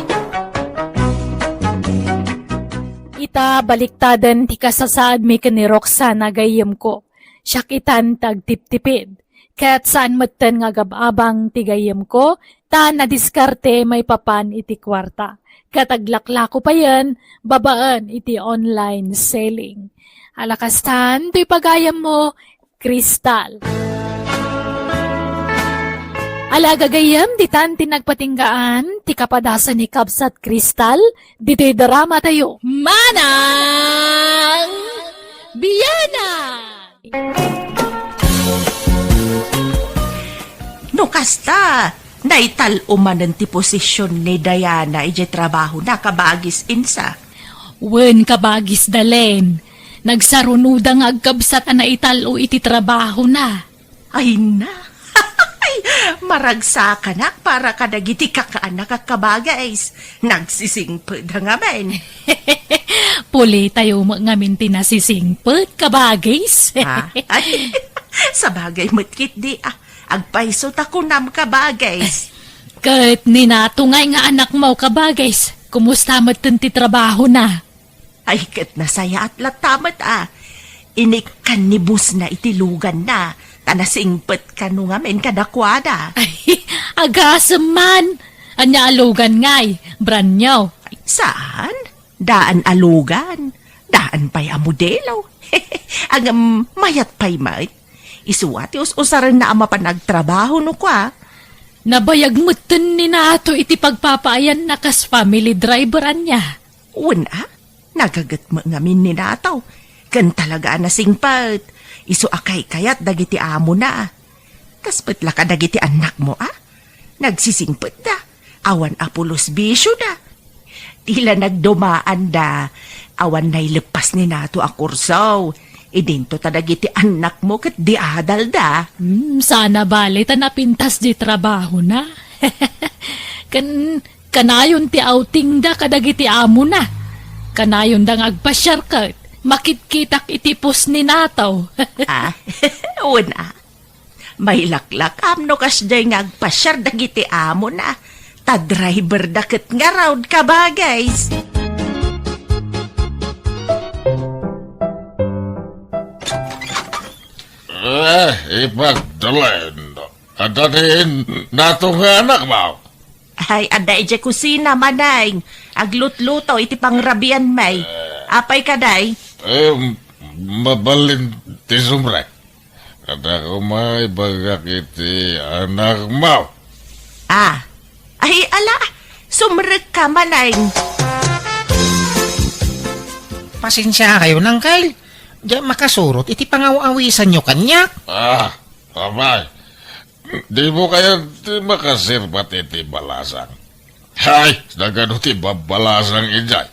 Ita, baliktaden ti kasasaadmi ken ni Roxana, gayyemko. Siak itan ti agtiptipid. Ket saan metten nga agab-abang ti gayyemko, ta nadiskarte maipapan iti kuarta. Ket aglaklako payen babaen iti online selling. Ala kastan, toy pagayammo, Crystal. Ala gagayyem, ditan ti nagpatinggaan ti kapadasan ni Kabsat Crystal, ditoy drama tayo. Manang Biana! No kasta, naital-o manen ti posisyon ni Diana idiay trabahona, kabagis Insa. Wen, kabagis Dalen. Nagsarunoda nga agkabsat a naital-o iti trabahona. Ay na. Maragsakanak para kadagiti kakaannak a kabagis. Nagsisingpet da ngamin. Puli tayo met ngamin ti nasisingpet, kabagis. Ha? Ay, sabagay met ketdi, ah. Agpayso ta kunam, kabagis. Ket ni Nato ngay nga anakmo, kabagis. Kumusta metten ti trabahona? Ay, ket nasayaat latta met, ah. Inikkan ni bossna iti luganna, ta nasingpet kano ngamin kadakuada. Ay, agasem man. Ania a lugan ngay? Brand new? Ay, saan? Daan a lugan. Daan pay a modelo. Ngem mayat pay met. Isu a ti us-usarenna a mapan agtrabaho no kua. Nabayag metten ni Nato iti pagpapaayanna kas family driver ania. Wen a, nagaget met ngamin ni Nato. Ken talaga a nasingpet. Isu a kaykayat dagiti amona. Kas met la kadagiti annakmo a? Nagsisingpetda. Awan a pulos bisioda. Ti la nagdumaanda, awan naileppas ni Nato a kurso. Idinto ta dagiti annakmo ket di adalda. Hmm, sana bale ta napintas di trabahona. Kan, kanayon ti outingda kadagiti amona. Kanayonda nga agpasiar ket makitkitak iti post ni Nato. Ah, wen a. Mailaklakam no kasdiay nga agpasiar dagiti amona, ta driverda ket ngarud, kabagis. Eh, ipagdalen. Adda ni Nato nga anakmo? Ay, adda idiay kusina, Maneng. Aglutluto iti pangrabianmi. Apay kadi? Eh, mabalin ti sumrek. Adda koma ibagak iti anakmo. Ah. Ay, ala, sumrekka, Maneng. Pasensiakayon, Uncle. Diak makasurot iti pangaw-awisanyo kaniak. Ah, apay. Dimo kayat ti makaserbat iti balasang? Hay, nagano ti babbalasang idiay?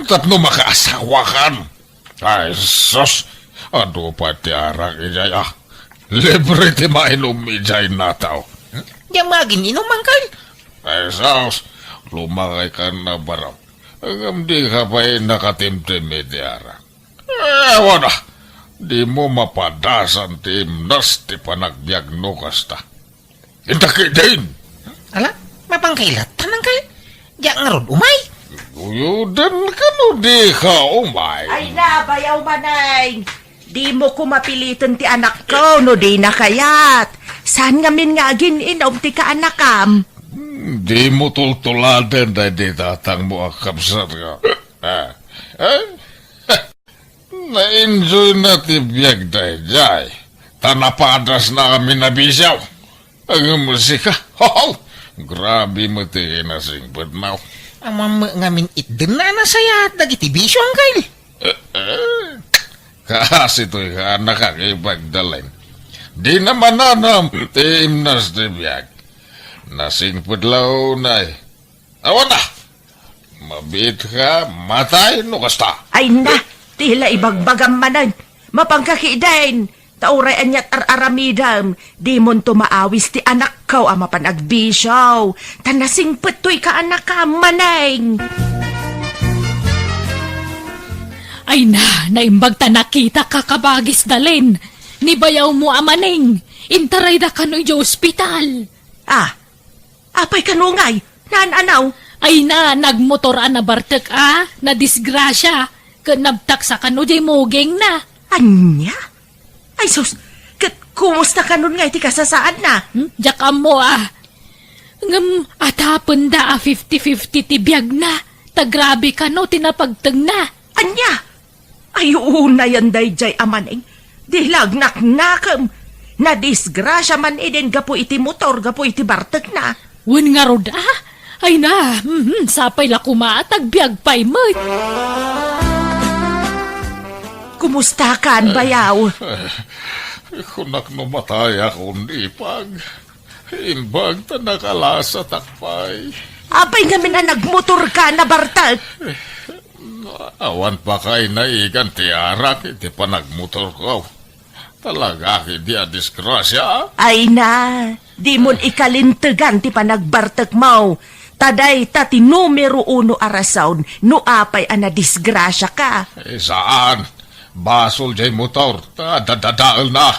Tapno makaasawakan. Ay, sus! Adu pay ti arak idiay, ah. Libre ti mainum idiay nataw. Diak maginum, Uncle. Ay, sus! Lumakay ka na, Barok. Ngem di ka pay nakatimtim iti arak. Eh, awan a. Dimo mapadasan ti imnas ti panagbiagmo kasta. Inta ketdin! Ala, mapangkailatta, Uncle? Diak ngarud umay? Uyodan kano di ka umay? Ay na, bayaw, Maneng! Dimo ko mapiliten ti anakko no dina kayat. Saan ngamin nga agin-inum ti kaanakam? Hmm, dimo tultuladen daydi tatangmo a kabsat nga. Ah, eh? Na-enjoy na ti biag daydiay, ta napadas na amin a bisio. Ngem sika, ho! Grabe met ti kinasingpetmo. Ammom met ngamin itden a nasayaat dagiti bisio, Uncle. Eh, eh. Kaasi toy kaanakak, Ipag Dalen. Dina mananam ti imnas ti biag. Nasingpet la unay. Awan a! Mabiit ka, matay no kasta. Ay na, ti la ibagbagam manen. Mapangka ketdin. Ta uray aniat ar-aramidem, dimonto maawis ti anakko a mapan agbisio. Ta nasingpet toy kaanakam, Maneng. Ay na, naimbag ta nakitak a kabagis, Dalen. Ni bayawmo a Maneng, intarayda kano idiay ospital. Ah, apay kano ngay? Naan-anaw? Ay na, nagmotor a nabartek a, nadisgrasia, ket nabtaksa kano diay mugingna. Ania? Ay sus, ket kumusta kanon ngay ti kasasaadna? Hmm? Diak ammo a. Ngem atapenda a fifty fifty ti biagna, ta grabe kano ti napagtengna. Ania? Ay, unayen daydiay a Maneng. Di la agnaknakem. Nadisgrasia man idin gapu iti motor, gapu iti bartekna. Wen ngarud a? Ay na, mhm, sapay la koma ta agbiag pay met. Kumustakan, bayaw? Kunak no matayakon, Ipag. Imbag ta nakalasatak pay. Apay ngamin a nagmotorka, nabartek? Awan pay naigan ti arak iti panagmotorko. Talaga ketdi a disgrasia. Ay na, dimon ikalintegan ti panagbartekmo. Ta dayta ti numero uno a rason no apay a nadisgrasiaka. Eh, saan? Basol diay motor, ta dadadaelna.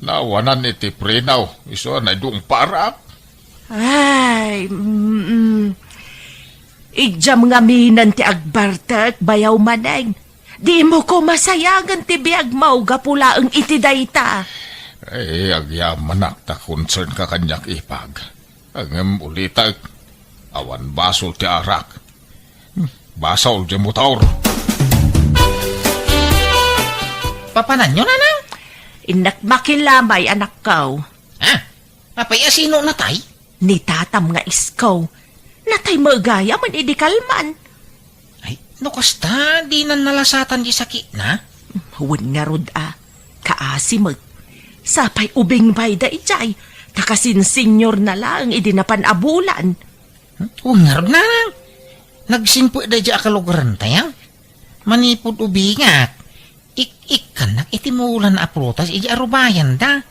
Nawanan iti preno, isu a naidungparak. Ay, mm, idiam ngaminen ti agbartek, bayaw Maneng. Dimo koma sayangen ti biagmo gapu laeng iti dayta. Eh, agyamanak ta concern ka kaniak, Ipag. Ngem ulitek, awan basol ti arak. Hmm, basol ti motor. Papananyo, Nanang? Innak makilamay, anakko. Ha? Apay a sino natay? Ni tatam nga isko. Natay met gayam idi kalman. Ay, no kasta, dinan nalasatan ti sakitna? Wen ngarud a, kaasi met. Sapay ubing pay daydiay, ta kasin senior na laeng idi napan a bulan. Hmm? Wen ngarud, Nanang. Nagsingpet daydiay a kalugaranta, ya? Manipud ubingak, ik-ikkannak iti mulan a prutas idi arubayanda.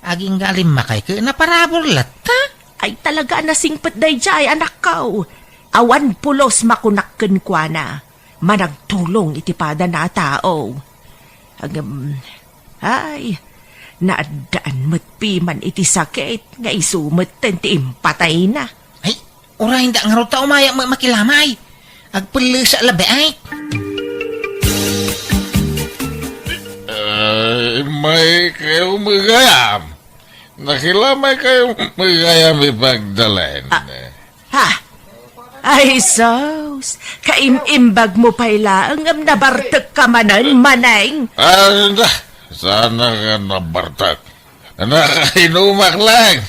Agingga a limmakay ket naparabur latta. Ay, talaga a nasingpet daydiay, anakko. Awan pulos makunak kenkuana. Managtulong iti padana a tao. Ngem, ay, naaddaan met piman iti sakit nga isu metten ti impatayna. Ay, uray da ngarud ta umayak met makilamay. Agpellesa labi ay. Ay, may kayo magayam. Nakilamay kayo magayam, Ipag Dalen. Ah, ha? Ay, sus. Kaim-imbag mo pay laeng ngem nabartek ka manen, Maneng. Ah, na, sana nga nabartek. Nakainumak lang.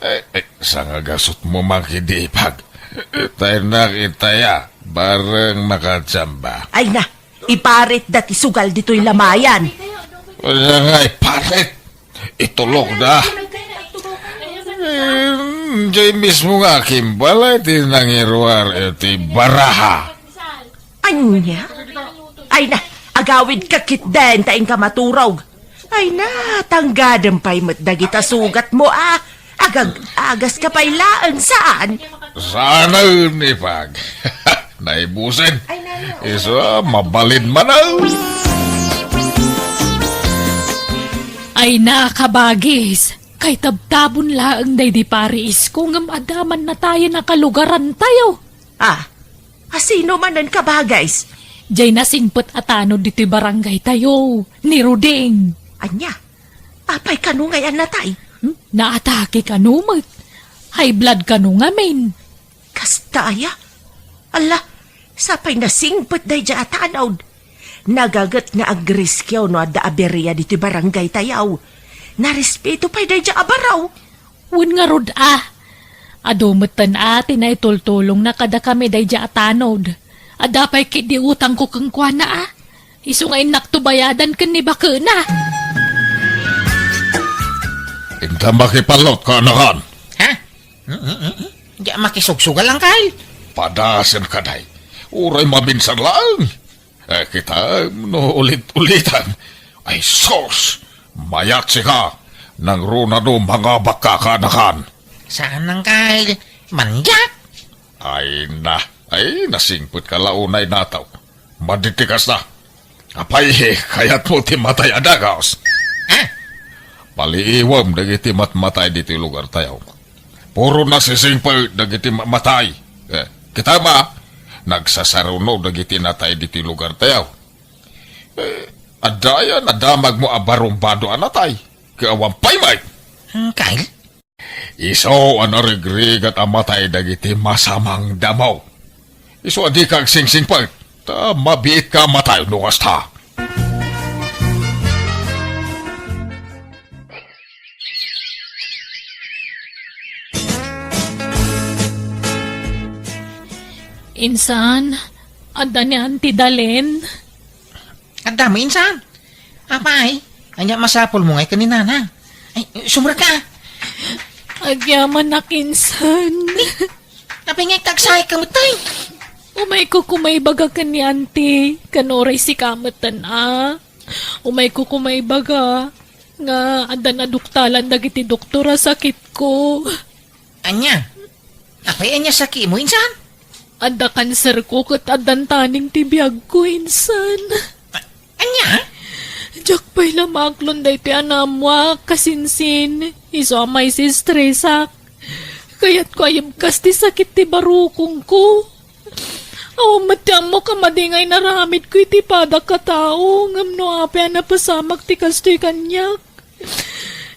Eh, eh, sangagasutmo man kidi, Ipag. Tayo na kitaya, bareng makachamba. Ay na, iparit da ti sugal ditoy lamayan. Wala nga iparit. Itulokda. Eh, jay mismo nga kimbal ti nangiruar iti baraha. Ania? Ay na, agawidka ketdin ta inka maturog. Ay na, tanggadem pay met dagita sugatmo a. Agag-agas ka pay laeng, saan? Saanen, ipag. Naibusen. Isu a, mabalin man a. Ay na, kabagis. Kaitabtabon laeng daydi pariisko ngem adda man natayen a kalugarantayo. Ah, asino manen, kabagis? Jay nasingpet a tanod ditoy barangaytayo, ni Ruding. Ania? Apay kano ngay a natay? Hmm? Naatake kano met. High blood kano ngamin. Kasta aya? Ala, sapay nasingpet daydiay a tanod. Nagaget nga agriskio no adda aberia ditoy barangaytayo. Narespeto pay daydiay a baro. Wen ngarud a. Adu metten a ti naitultulongna kadakami daydiay a tanod. Adda pay ketdi utangko kenkuana a. Isu nga innakto bayadan ken ni bakena. Inta makipallot, kaanakan. Ha? Mm, mm, mm, mm. Diak makisugsugal, Angkel. Padasen ka, day. Uray maminsan laeng. Eh, kitaem no ulit-ulitan. Ay, sus! Mayat sika. Nangruna no mangabakka, kaanakan. Saan, Angkel? Manyak? Ay na, ay, nasingpet ka la unay nataw. Madi ti kasta. Apay, kayatmo ti matay a dagus? Ah? Paliiwem dagiti matmatay ditoy lugartayo. Puro nasisingpet dagiti matmatay. Eh, kitaem a, nagsasaruno dagiti natay ditoy lugartayo. Eh, adda aya nadamagmo a barumbado a natay? Ket awan pay met. Angkel? Isu a narigrigat a matay dagiti masamang damo. Isu a dika agsingsingpet, ta mabiitka a matay no kasta. Insan, adda ni Auntie Dalen? Adda met insan. Apay, ania masapulmo ngay ken ni Nanang? Ay, sumrek ka. Agyamanak insan. Apay nga agsaysayka met, tay? Umayko koma ibaga ken ni Auntie, ken uray sika metten a. Umayko koma ibaga nga addan aduktalan dagiti doktor a sakitko. Ania? Apay, ania sakitmo, insan? Adda kanserko ket addan taning ti biagko, insan. A-, ania? Diak pay la maaklon daytoy a naammoak, kasinsin. Isu a maisistresak. Kayatko a ibkas ti sakit ti barukongko. Awan met ti ammok a madi nga inaramidko iti padak a tao, ngem no apay a napasamak ti kastoy kaniak?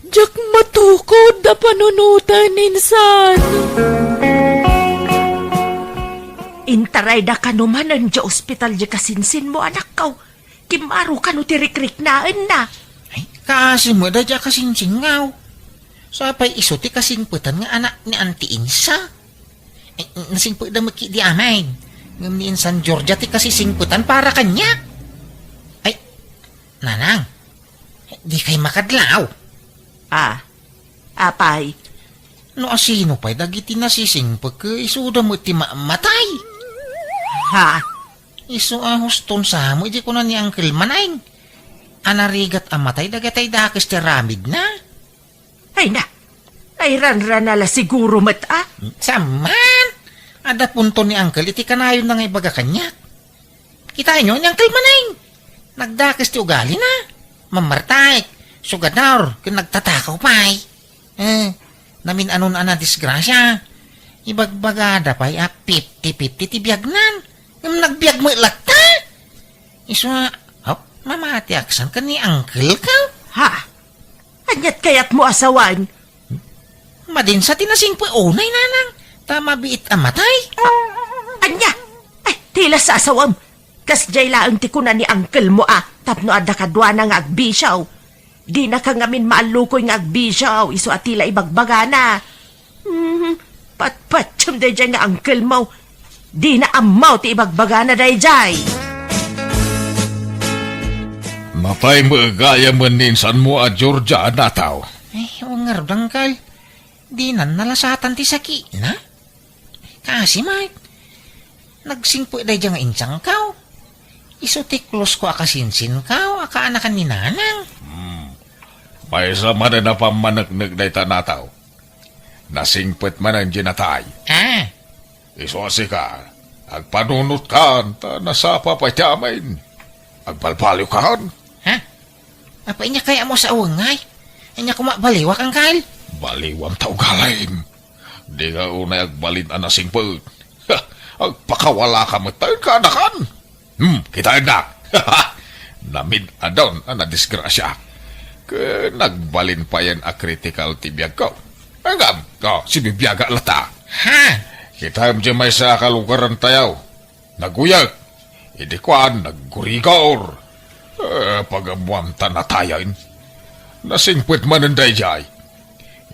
Diak matukod a panunoten, insan. Intarayda kano manen idiay ospital diay kasinsinmo, anakko. Kimmaro kano ti rikriknaenna. Ay, kaasi met daydiay a kasinsingaw. Sapay isu ti kasingpetan nga anak ni Auntie Insa. Ay, nasingpetda met ketdi amin. Ngem ni Insan Georgia ti kasisingpetan para kaniak. Ay, Nanang, dikay makadlaw. Ah, apay? No asino pay dagiti nasisingpet, isuda met ti ma-, matay. Ha? Isu a huston sa met idi kuna ni Uncle Maneng a narigat a matay dagiti dakes ti aramidna. Ay na, nairanrana la siguro met a. Saan man? Adda punto ni Uncle iti kanayonna nga ibaga kaniak. Kitaenyo ni Uncle Maneng. Nagdakes ti ugalina. Mammartaek, sugador, ken nagtatakaw pay. Eh, namin-anon a nadisgrasia. Ibagbagada pay a fifty fifty ti biagnan. Ngem nagbiag met latta. Isu a, hop, mamatiak san ken ni Uncle ka? Ha? Aniat kayatmo a sawen? Madinsa ti nasingpet unay, Nanang, ta mabiit a matay. Ania? Ay, ti la sasawem. Kasdiay laeng ti kuna ni uncle mo a tapno adda kaduana nga agbisio. Dinaka ngamin maallukoy nga agbisio, isu a ti la ibagbagana. Hmm, patpatiem daydiay nga uncle mo. Dina ammo ti ibagbagana daydiay. Apay met gayam ni insanmo a Georgia, Nataw? Ay, wen ngarud, Angkel. Dinan nalasatan ti sakina? Kaasi met. Nagsingpet daydiay nga insangko. Isu ti klosko a kasinsinko a kaanakan ni Nanang. Hmm. Maysa manen a pammaneknek dayta, Nataw. Nasingpet manen diay natay. Ah. Isu a sika, agpanunotkan, ta nasapa pay ti amin. Agbalbaliwkan. Ha? Apay, ania kayatmo a sawen, Angkel? Ania koma a baliwak, Angkel? Baliwam ta ugalim. Dika unay agbalin a nasingpet. Ha! Agpakawalaka met ta wen kaanakan. Hmm, kitaennak. Namid-adon a nadisgrasiaak. Ket nagbalin payen a critical ti biagko. Ngem, oh, sibibiagak latta. Ha? Kitaem diay maysa a kalugarantayo. Naguyek. Idi kuan, naggurigor. Eh, pagammuam ta natayen. Nasingpet manen daydiay.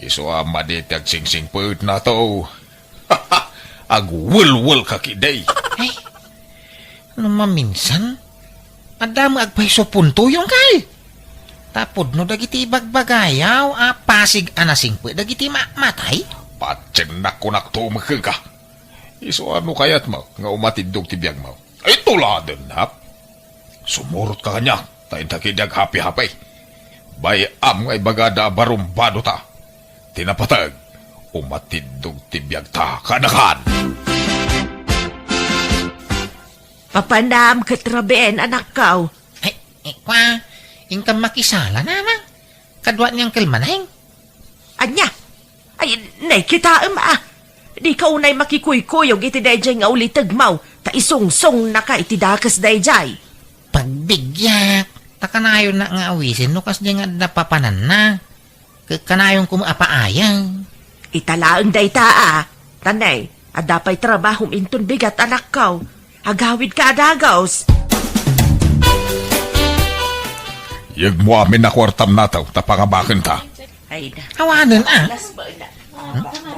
Isu a madi ti agsingsingpet, Nataw. Agwelwelka ketdi. Ay, no maminsan, adda met agpayso puntoyo, Angkel. Ta pudno dagiti ibagbagayo a pasig a nasingpet dagiti ma-, matay. Patiennak, kunak, tumekka. Isu a no kayatmo nga umatiddog ti biagmo, ay, tuladennak. Sumurotka kaniak, ta inta ketdi aghapihapi. Bay-am nga ibagada a barumbadota. Ti napateg, umatiddog ti biagta kaanakan. Papanam ket rabien, anakko. Ay, eh, kwa, inkam makisala, Nanang. Kadua ni Angkel Maneng. Ania? Ay, nay, kitaem, a. Dika unay makikuykuyog iti daydiay nga ulitegmo, ta isungsungnaka iti dakes daydiay. Pagbibiag, ta kanayonnak nga awisen no kasdiay nga adda papananna. Ket kanayonko met a paayeng. Ita laeng dayta, a. Ta nay, adda pay trabahom inton bigat, anakko. Agawidka a dagus. Yegmo amin a kuartam, Nataw, ta pangabakenta. Ay, da. Awanen, a.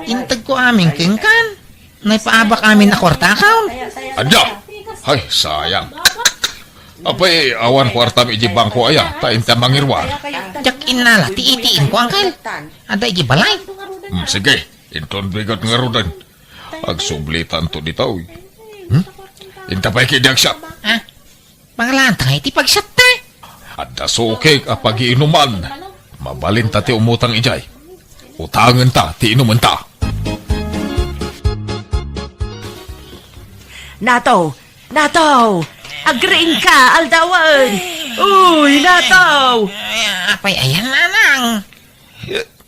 Integko amin kenkan. Naipaabak amin a kuartakon. Adda! Ay, sayang. Apay, awan kuartam iti bangko aya, ta inta mangiruar. Diak innala ti ATM ko, Angkel. Adda iti balay. Hmm, sige, inton bigat ngaruden. Agsublitanto ditoy. Hmm? Inta pay ketdi agsiak. Ah, mangalaanta ngay ti pagsiatta. Adda sukik a pagiinuman. Mabalinta ti umutang idiay. Utangenta ti inumenta. Nataw! Nataw! Agriingka, aldawen! Uy, Nataw! Ay, apay, ayan, Nanang.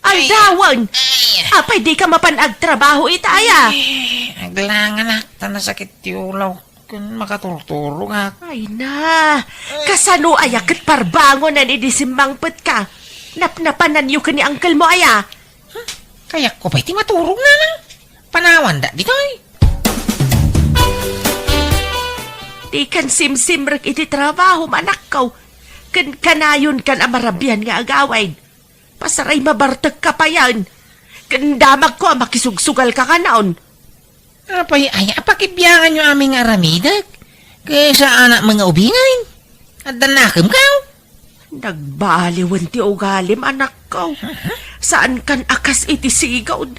Aldawen! Ay. Apay, dika mapan agtrabaho ita aya? Ay, aglanganak, ta nasakit ti ulaw. Ken makaturturogak. Ay na, kasano aya ket parbangonen idi simmangpetka? Napnapananyo ken ni angkelmo aya? Huh? Kayatko pay ti maturog, Nanang. Panawanda ditoy. Dikan simsimrek iti trabahom, anakko. Ken kanayonkan a marabian nga agawid. Pasaray mabartekka payen. Ken damagko a makisugsugalka kanon. Apay aya a pakibianganyo amin nga aramidek? Ket saanak nga ubingen? Adda nakemkaw? Nagbaliwen ti ugalim, anakko. Saankan a kas iti sigud.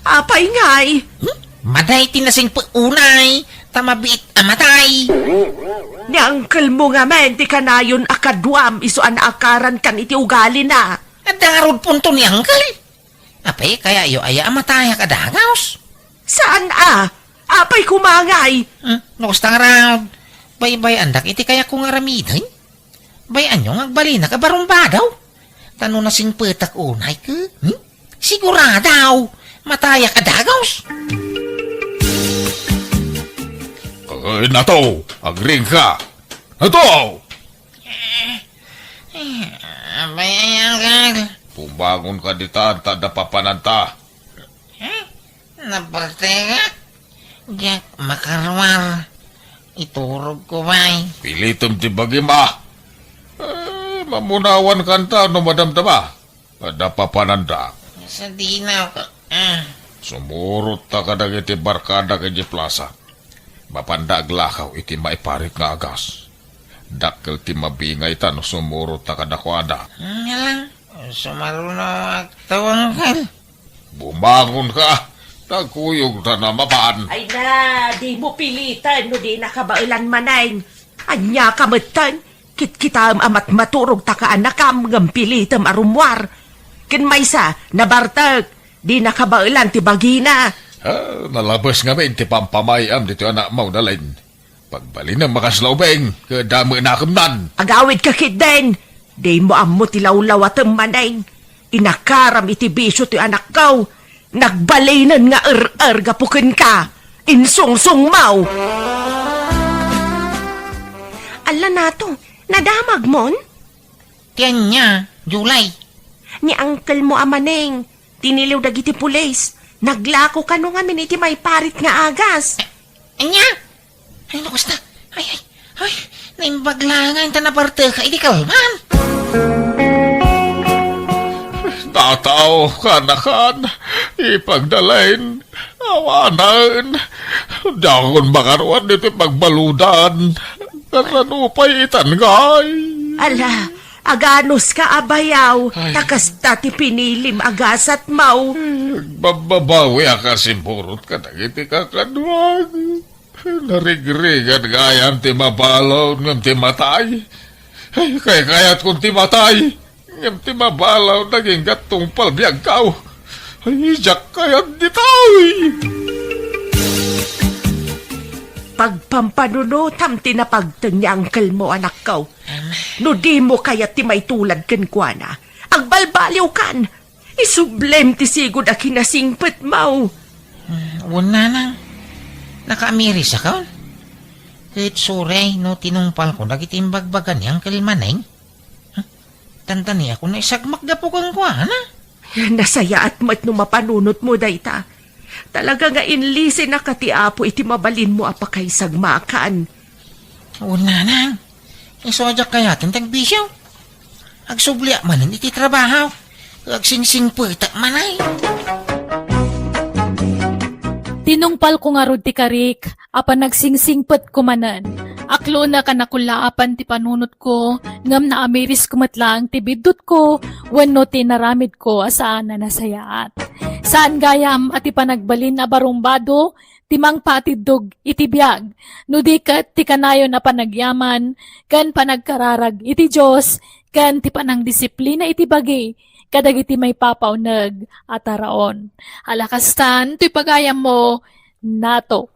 Apay ngay? Hmm? Maday ti nasingpet unay, ta mabiit a matay. Ni angkelmo ngamin ti kanayon a kaduam isu a naakarankan iti ugalina. Adda ngarud punto ni angkel. Apay, kayatyo aya a matayak a dagus? Saan a? Apay koma ngay? Hmm, no kasta ngarud, baybay-andak iti kayatko nga aramiden. Bay-anyo nga agbalinak a barumbado. Ta no nasingpetak unay ket, hmm? Sigurado, matayak a dagus. Ay, Nato, agriingka. Nato! Abay, ay, angkel. Pumangonka ditan, ta adda papananta. Eh? Nabartekak? Diak makaruar. Iturogko pay. Pilitem ti bagim, a. Eh, mamunawankanta no madamdama. Adda papananda. Sadinaw ka, ah. Sumurotta kadagiti barkadak idiay plasa. Mapanda aglakaw iti maiparit nga agas. Dakkel ti mabingayta no sumurot ta kadakuada. Nga lang, sumaruno agtawangkan. Bumangon ka, tagkuyogta na mapan. Ay na, di mo pilitan no di nakabaelan, Maneng. Ania ka metten? Kitkitaem a matmaturog ta kaanakam ngem pilitem a rummuar. Ken maysa, nabartek, di nakabaelan ti bagina. Ah, nalabes ngamin ti pampamay-am ditoy anakmo, Dalin. Pagbalinem a kasla ubing, ket damo nakemnan. Agawid ka ketdin. Dimo ammo ti lawlawatem, Maneng. Inakaram iti bisio ti anakko. Nagbalinen nga er-er gapu kenka. Insungsongmo. Alla, Nato, nadamagmon? Ti ania, Julie? Ni uncle mo a Maneng, tiniliw dagiti pulis. Naglako kano ngamin iti maiparit nga agas. Ania? Ay, no kasta. Ay, ay, ay, naimbag laeng ta nabarteka idi kalman. Natao, kanakan, ipagdalain, awanen. Diakon makaruar ditoy pagbaludan. Kasano pay itan ngay? Ala, aganos ka a bayaw, Ay. ta kasta ti pinilim a gasatmo. Ay, agbababawi a kasimurot kadagiti kakaduak. Narigrigat gayam ti mabalud ngem ti matay. Ay, kaykayatkon ti matay, ngem ti mabalud agingga tungpal biagko. Ay, diak kayat ditoy. Pagpampanunotam ti napagteng ni uncle mo, anakko. No dimo kayat ti maitulad kenkuana, agbalbaliwkan. Isublem ti sigud a kinasingpetmo. Hmm, wen, nanang. Nakaamirisakon. Ket sorry no tinungpalko dagiti imbagbaga ni Uncle Maneng. Huh? Tantani ako naisagmak gapu kenkuana. Nasayaat met no mapanunotmo dayta. Talaga nga inlisinaka ti Apo iti mabalinmo a pakaisagmakan. Wen, nanang. Isu a diak kayaten ti agbisio. Agsubliak manen iti trabaho. Agsingsingpetak manen. Tinungpalko ngarud ti karik a panagsingpetko manen. Aklonek a nakullaapan ti panunotko, ngem naamirisko met laeng ti biddutko wenno ti inaramidko a saan a nasayaat. Saan gayam a ti panagbalin a barumbado ti mangpatiddog iti biag, no di ket ti kanayon a panagyaman ken panagkararag iti Dios ken ti panangdisiplina iti bagi kadagiti maipapauneg a taraon. Ala kastan, toy pagayammo, Nato.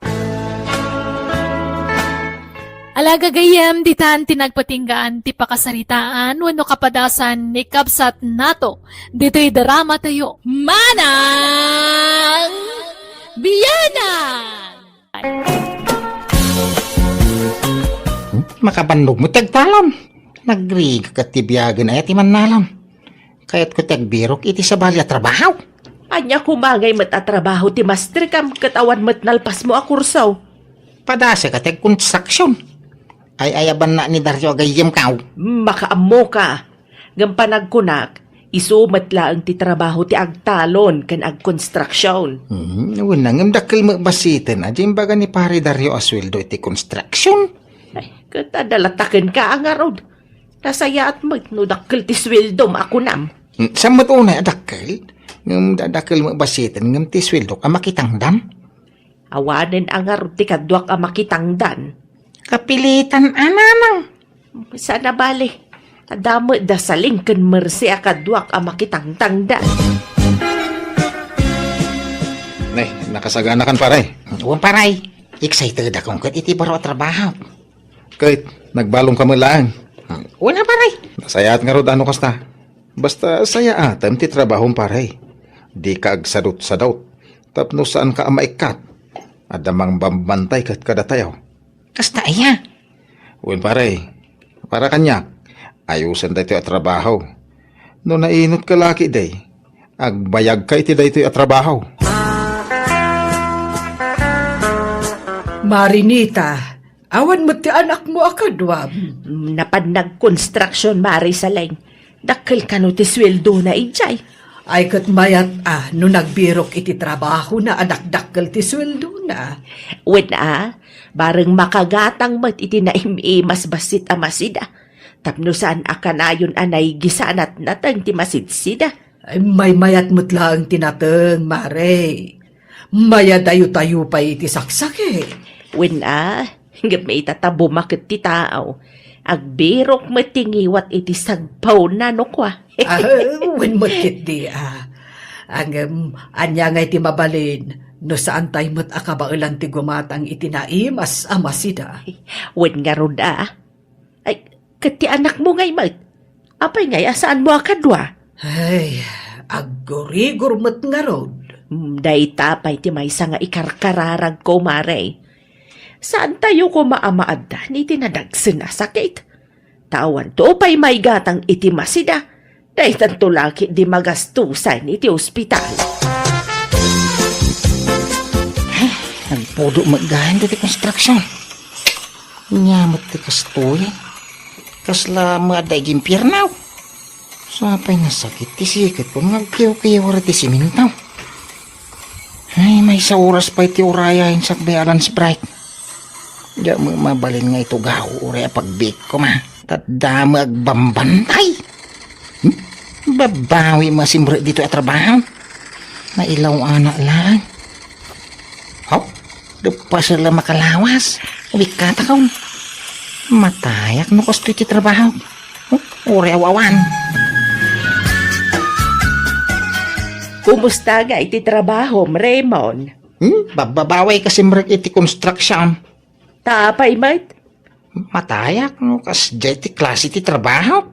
Ala gagayyem, ditan ti nagpatinggaan ti pakasaritaan wenno kapadasan ni Kabsat Nato ditoy drama tayo. Manang Biana! Hmm? Makabannog mo ti agtalon. Nagrigat ti biagen aya ti mannalon. Kayatko ti agbirok iti sabali a trabaho. Ania koma ngay met a trabaho ti masterkam ket awan met nalpasmo a kurso? Padasek a ti agkonstruksion. Ay-ayabannak ni Dario a gayyemko. Makaammoka. Ngem panagkunak, isu met laeng ti trabaho ti agtalon ken agkonstruksion. Hmm, wen, ngem dakkel met basiten a diay imbaga ni Pare Dario a sueldo iti konstruksion. Ay, ket adda la ta kenka a ngarud. Nasayaat met no dakkel ti sueldom a kunam. Hmm, saan met unay a dakkel? Ngem da-, dakkel met basiten ngem ti sueldok a makitangdan. Awanen a ngarud ti kaduak a makitangdan. Kapilitan a, nanang. Saan a bale. Adda met da Saling ken Mercy a kaduak a makitangtangdan. Nay, nakasaganakan, pare. Wen, pare. Excited akon ket iti baro a trabaho. Ket, nagbalong ka met laeng. Wen a, pare. Nasayaat ngarud a no kasta. Basta sayaatem ti trabahom, pare. Dika agsadutsadut. Tapno saanka a maikkat. Adda mangbambantay ket kadatayo. Kasta aya? Wen, pare. Para kaniak, ayusen daytoy a trabaho. No nainot ka laki, day, agbayag ka iti daytoy a trabaho. Marinita, awan met ti anakmo a kaduam? Napan nagkonstruksion, Mari Saleng. Dakkel kano ti sueldona idiay. Ay ket mayat a no nagbirok iti trabahona a dakdakkel ti sueldona. Wen a, bareng makagatang met iti naim-imas bassit a masida. Tapno saan a kanayon a naigisanat nateng ti masidsida. Ay, maymayat met laeng ti nateng, Mare. Mayadayo-tayo pay iti saksakit. Wen a, ngem ita ta bumaket ti tao. Agbirok met ti ngiwat iti sagpawna no kua. Ah, wen met ketdi, ah. Ngem, ania ngay ti mabalin no saantay met a kabaelan ti gumatang iti naimas a masida? Wen ngarud a. Ay, ket ti anakmo ngay met? Apay ngay a saanmo a kadua? Ay, aggurigor met ngarud. Hmm, dayta pay ti maysa nga ikarkararagko, Mare. Saantayo koma a maaddan iti nadagsen a sakit. Ta awanto pay maigatang iti masida. Daytanto la ketdi magastusan iti ospital. Ay, nagpudo met gayam daytoy konstruksion. Ania met ti kastoy? Kasla met adda iti impierno. Sapay nasakit ti siketko nga agkiwkiwar iti siminto. Ay, maysa oras pay ti urayen sakbay a lunch break. Diak met mabalin nga itugaw uray a pagbiit koma. Ta adda met agbambantay. Hmm? Babawi met a simrek ditoy a trabaho. Nailaw-anak laeng. Haw? Leppasek la makalawas. Uwikkatakon. Matayak no kastoy ti trabaho. Huh? Uray aw-awan. Kumusta ngay ti trabahom, Raymond? Hmm? Bababawi ka simrek iti construction. Ta apay met? Matayak no kasdiay ti klase ti trabaho.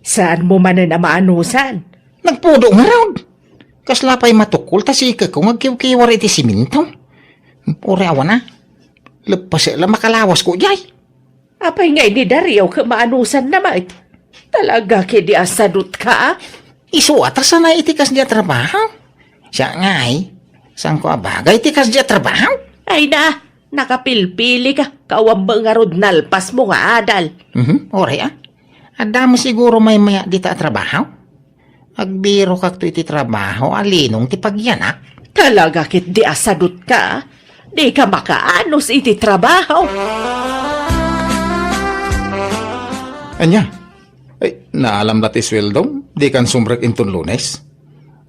Saanmo manen a maanusan? Nagpudo ngarud. Kasla pay matukol ta siketko nga agkiwkiwar iti siminto. Uray awan a. Leppasek la makalawasko diay. Apay ngay ni Dario ket maanusanna met? Talaga ketdi a sadutka, a? Isu a ta sanay iti kasdi a trabaho. Siak ngay, saanko a bagay ti kasdi a trabaho? Ay na, nakapilpili ka, kawan met ngarud nalpasmo nga adal. Mhm, uray a. Adda met siguro maymay-at dita a trabaho? Agbirokakto iti trabaho a linong ti pagyanak. Talaga ketdi a sadutka, a? Dika makaanus iti trabaho. Ania? Ay, naalam la ti sueldom? Dikan sumrek inton Lunes?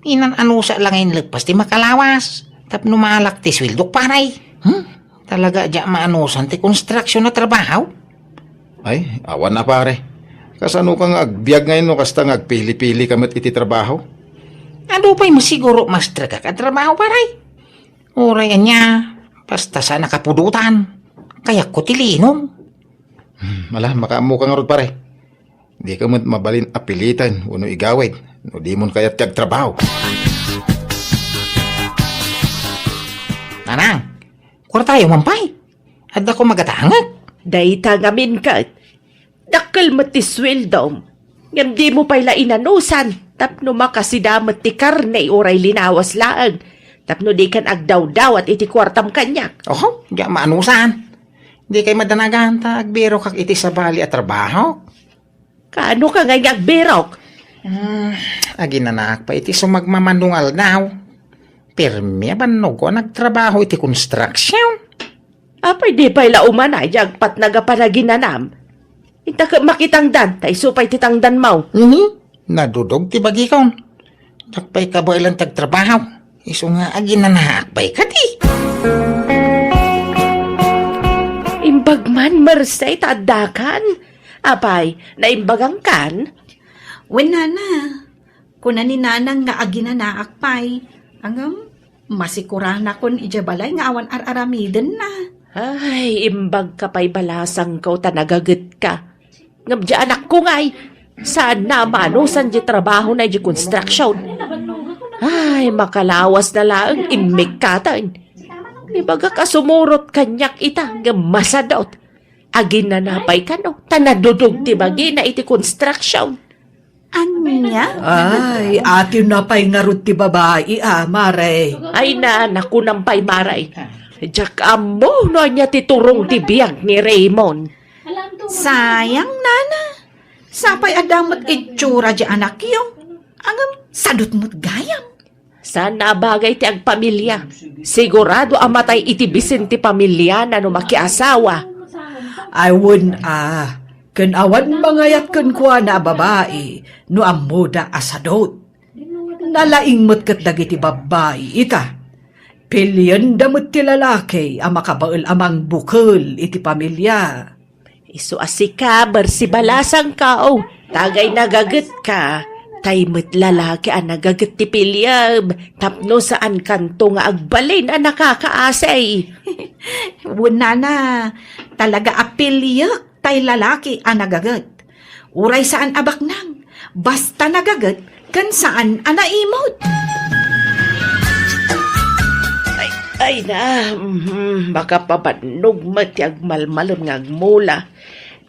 Inan-anusak la nga inleppas ti makalawas tapno maalak ti sueldok, pare. Hmm? Talaga diak maanusan ti konstruksion a trabaho? Ay, awan a, pare. Kasano ka nga agbiag ngay no kasta nga agpili-pili ka met iti trabaho? Adu pay met siguro mastrek a trabaho, pare. Uray ania, basta saan a kapudotan. Kayatko ti linong. Hmm, ala, makaammo ka ngarud, pare. Dika met mabalin a piliten wenno igawid no dimon kayat ti agtrabaho. Nanang, kuartayo man pay. Addako magatangek. Dayta ngamin ket, dakkel met ti sueldom. Ngem dimo pay la inanusan tapno makasida met ti karne uray linawas laeng, tapno dikan agdawdawat iti kuartam kaniak. Oho, diak maanusan. Dikay madanagan ta agbirokak iti sabali a trabaho. Kaano ka ngay nga agbirok? Hmm, aginanaak pay iti sumagmamano nga aldaw. Pirmi a bannogko a nagtrabaho iti construction. Apay di pay la umanay di agpatnag a panaginanam? Inta ket makitangdan, ta isu pay ti tangdanmo. Mhm. Nadudog ti bagikon. Diak pay kabaelan ti agtrabaho. Isu nga aginanaak pay kadi. Imbag man, Merced, ta addakan. Apay, naimbagangkan? Wen, nana. Kuna ni nanang nga aginanaak pay. Ngem, masikuranakon idiay balay nga awan ar-aramidenna. Ay, imbag ka pay balasangko ta nagagetka. Ngem di anakko ngay, saanna a maanusan di trabahona idiay construction. Ay, makalawasna laeng immikkaten. Ibagak a sumurot kaniak ita, ngem masadot. Aginana pay kano, ta nadudog ti bagina iti construction. Ania? Ay, atinna pay ngarud ti babai, a, Mare. Ay na, nakunam pay, Mare. Diak ammo no ania ti turong ti biag ni Raymond. Sayang, nana. Sapay adda met itsura di anakyo. Ngem, Sadut met gayam. Saan a bagay ti agpamilia. Sigurado a matay iti bisin ti pamiliana no makiasawa. Ay, wen a, ken awan mangayat kenkuana a babai no ammoda a sadut. Nalaing met ket dagiti babbai ita. Pilienda met ti lalaki a makabael a mangbukel iti pamilia. Isu a sika, Mercy Balasangko, tagay nagagetka, tay met lalaki a nagaget ti piliem, tapno saankanto nga agbalin a nakakaasi. Wen nana, talaga a piliek tay lalaki a nagaget. Uray saan a baknang, basta nagaget ken saan a naimod. Ay, ay na, mhm, makapabannog met ti agmalmalem nga agmula.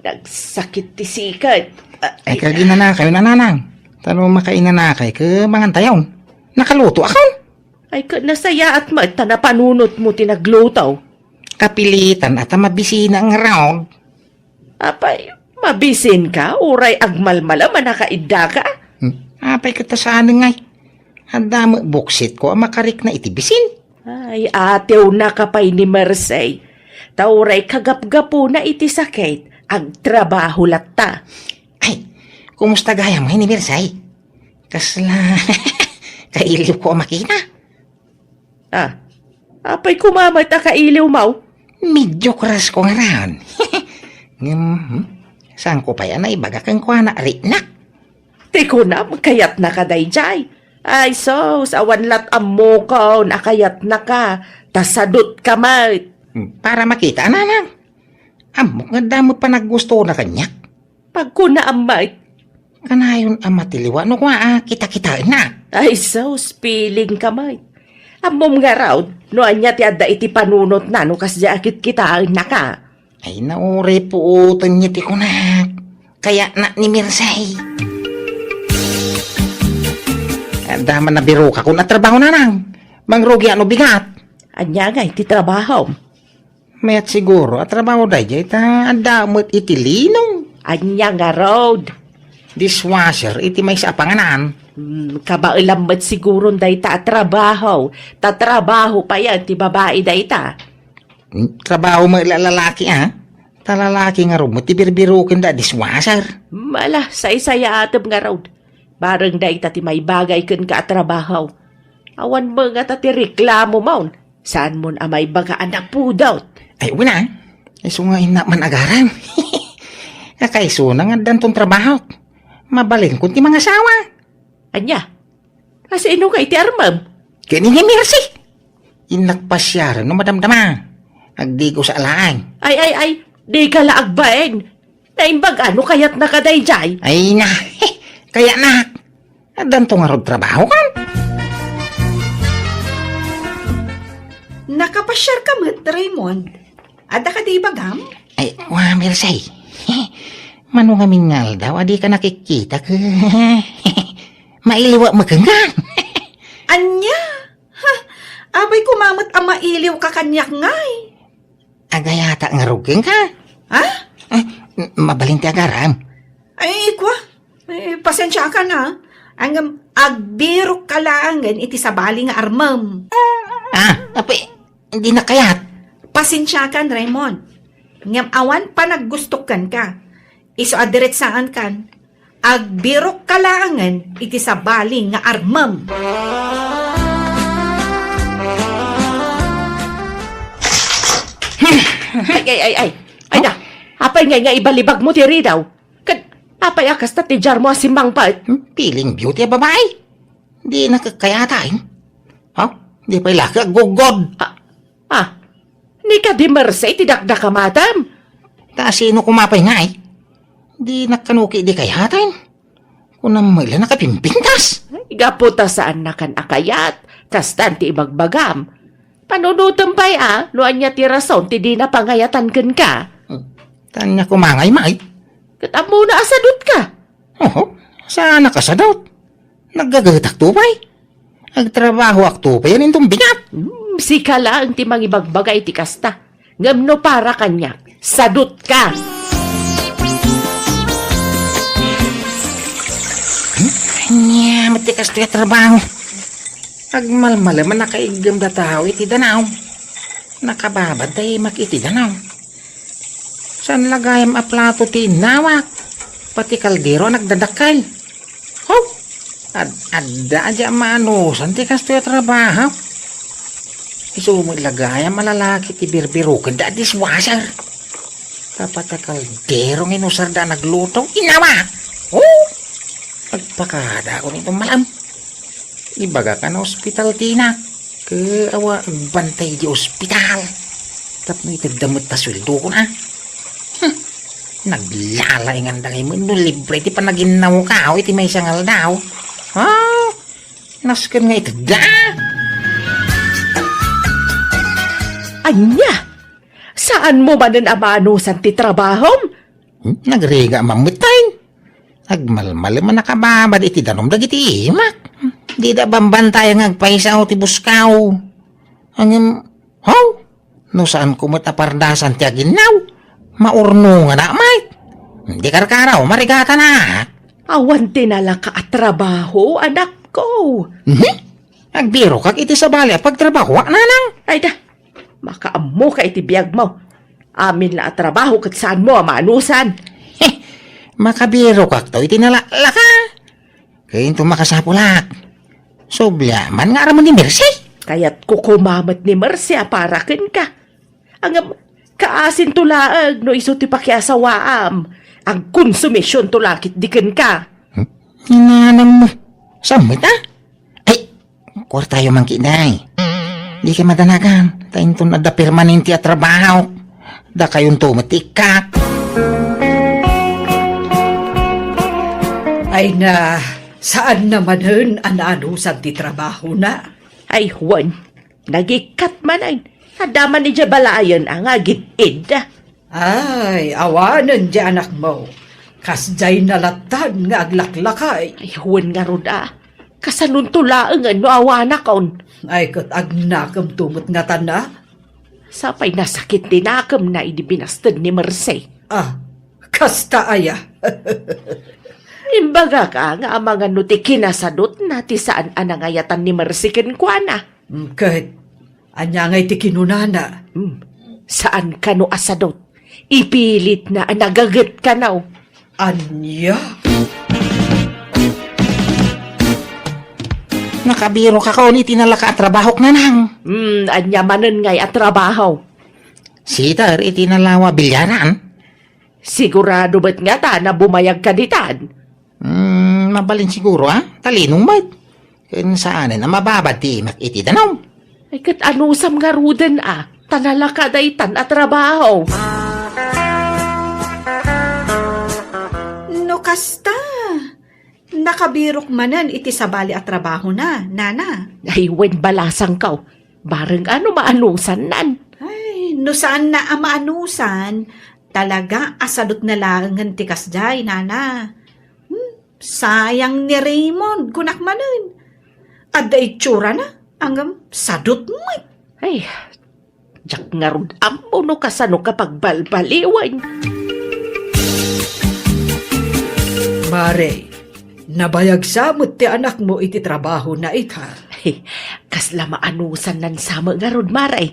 Nagsakit ti sikat. Ay, ay, kaginanakayo, nanang. Tano makainanakay, ke mangantayon. Nakaluto akon. Ay, ka nasayaat met ta napanunotmo ti nagluto. Kapilitan, ata mabisina nga raon. Apay, mabisinka, uray agmalmalem a nakaiddaka? Hmm. Apay ket ta saan ngay? Adda met buksitko a makarikna iti bisin. Ay, atewnaka pay ni Mercy. Ta uray kagapgapuna iti sakit, agtrabaho latta. Ay, kumusta gayam ngay ni Mercy? Kasla kailiwko a makita. Ah, apay koma met a kailiwmo? Medyo krasko ngarud. Ngem, hmm, saanko pay a naibaga kenkuana a riknak? Ti kunam, kayatnaka daydiay. Ay, sus, awan lat' ammokon a kayatnaka, ta sadutka met. Hmm, para makita, nanang. Ammok nga adda met panaggustona kaniak. Pagkunaam met. Kanayon a matiliwa no kua a kitakitaenna. Ay, sus, pilingka met. Ammom ngarud, no ania ti adda iti panunotna no kasdiay a kitkitaennaka. Ay, nauray puoten ti kunak. Kayatna ni Mercy. Adda man nabirokakon a trabaho, nanang. Mangrugiak no bigat. Ania ngay ti trabahom? Mayat siguro a trabaho daydiay ta adda met iti linong. Ania ngarud? Dishwasher iti maysa a panganan. Hmm, kabaelam met siguron dayta a trabaho. Ta trabaho payen ti babai dayta. Hmm, trabaho met la-, lalaki, a? Ta lalaki ngarud met ti birbirokenda a dishwasher. Hmm, ala, saysayaatem ngarud. Bareng dayta ti maibagay kenka a trabaho. Awan met ngata ti reklamomon. Saanmon a maibaga a napudot? Ay, wen a. Isu nga innak man agaram. Nakaisuna nga addanton trabahok. Mabalinkon ti mangasawa. Ania? Kasino ngay ti armem? Ken ni Mercy. Innak pasiaren no madamdama. Agdigosa laeng. Ay, ay, ay. Dika la agbain. Naimbag a no kayatnaka daydiay? Ay na, kayatnak. Addanto ngarud trabaho kan? Nakapasiarka met, Raymond. Adda kadi ibagam? Ay, wa, Mercy. Mano ngamin nga aldaw a dika nakikita ket mailiwak met kenka. Ania? Ha? Apay koma met a mailiwka kaniak ngay? Agayatak ngarud kenka. Ha? Ah, m-, mabalin ti agaram. Ay, kua. Eh, pasensiakan a. Ngem agbirokka laengen iti sabali nga armem. Ah, apay, dinak kayat. Pasensiakan, Raymond. Ngem awan panaggustok kenka. Isu a diretsaankan. Agbirokka laengen iti sabali nga armem. Ay, ay, ay, ay. Ay, da. Apay ngay nga ibalibagmo ti ridaw? Ket apay a kasta ti diarmo a simmangpet? Hmm, piling beauty a babai. Di nakakayata, eh. Ha? Di pay la ka gugod. Ah, ah. Ni kadi Mercy ti dakdakamatem? Ta sino koma pay ngay? Di nakkanuki di kayatan. Kunam met la nakapimpintas. Ay, gapu ta saannakan a kayat, kastan ti ibagbagam. Panunotem pay a, no ania ti rason ti dina pangayatan kenka. Hmm. Tanya kumangay, may. Ket ammona a sadutka. Oho, saan a kasadut? Naggagetak to pay. Agtrabahoak to pay, yan inton bingat. Hmm, sika laeng ti mangibagbaga iti kasta. Ngem no para kaniak, sadutka. Hmm? Ania met ti kastoy a trabaho? Agmalmalem a nakaiggem da tao iti danaw. Nakababad da imak iti danaw. Saan la gayam a plato ti innawak? Pati kaldero a nagdadakkel. Haw! Ad-, adda a di amanusan ti kastoy a trabaho. Isu met la gayam a lalaki ti birbiruken da a dishwasher. Tapno kaldero nga inusar da a nagluto. Inawak! Oh! Agpakada ko nito malam. Ibaga ka na ospital, Tina. Ke awa, agbantay di ospital. Tapno itedda met ta sueldo ko na. Hmm. Naglalaingan da ngay no libre ti panaginnaw ka, aw, iti maysa nga aldaw. Ha? Nasken nga itedda. Ania? Saan mo manen a maanusan ti trabahom? Hmm? Nagriga mamutay. Agmalmalem a nakababad iti danum dagiti imak. Dida bambantayan nga agpaysa ti buskaw. Ngem, haw? No saan ko met a pardasan ti aginnaw, maurnonganak met. Di karkaraw, marigatanak. Awan ti nalaka a trabaho, anakko. Mhm. Agbirokak iti sabali a pagtrabahoak, nanang. Ay da, makaammoka iti biagmo. Amin la a trabaho ket saanmo a maanusan. Heh, makabirokakto iti nalaklaka. Ket inton makasapulak. Subliaman nga aramon ni Mercy. Kayatko koma met ni Mercy a para kenka. Ngem, kaasinto laeng no isu ti pakiasawaam. Agkonsumisionto la ketdi kenka. Hmm? Inanam mo. Saan met, a? Ay, kuartayo man ketdi. Dikay madanagan, ta inton adda permanente a trabaho, dakayonto met ti ikkak. Ay na, saan na manen a naanusan ti trabahona? Ay, wen, nagikkat manen. Adda man idiay balayen a nga agid-id. Ay, awanen diay anakmo. Kasdiay na lattan nga aglaklakay. Ay, wen ngarud a. Kasanonto laengen no awanakon? Ay, ket agnakemto met ngatan a? Sapay nasakit ti nakemna idi binasted ni Mercy. Ah, kasta aya? Imbagak a nga amangan no ti kinasadutna ti saan a nangayatan ni Mercy kenkuana. Mm, ket ania ngay ti kinunana? Hmm, saan kano a sadut. Ipilitna a nagaget kano. Ania? Nakabirokakon iti nalaka a trabahok, nanang. Hmm, ania manen ngay a trabaho? Sitter iti nalawa a bilyaran. Sigurado met ngata a bumayagka ditan? Hmm, mabalin siguro, a? Talinong met. Ken saanen a mababad ti imak iti danum. Ay, ket anusam ngaruden a, ta nalaka daytan a trabaho. No kasta, nakabirok manen iti sabali a trabahona, nana. Ay, wen, balasangko. Bareng a no maanusannan. Ay, no saanna a maanusan, talaga a sadutna laengen ti kasdiay, nana. Hmm, sayang ni Raymond, kunak manen. Adda itsurana, ngem sadut met. Ay, diak ngarud ammo no kasano ka pagbalbaliwen. Mare, nabayag sa met ti anakmo iti trabahona ita. Ay, kasla maanusannan sa met ngarud, Mare.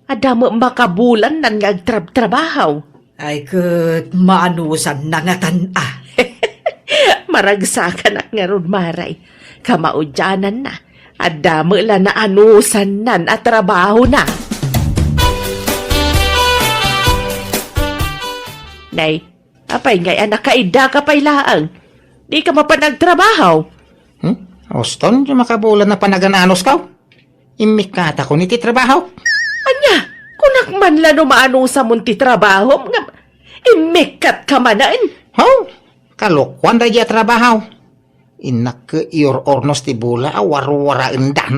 Adda met makabulannan nga agtrabtrabaho. Ay, ket maanusanna ngatan a. Maragsakanak ngarud, Mare. Kamaudiananna, adda met la naanusannan a trabahona. Nay, apay ngay a nakaiddaka pay laeng? Dika mapan agtrabaho? Hmm? Uston, di makabulan a panagan-anusko. Immikkatakon iti trabahok. Ania? Kunak man la no maanusamon ti trabahom nga immikkatka manen? Haw? Kalokuan daydi a trabaho. Innak ket iyor-ornos ti bola a warwaraendan.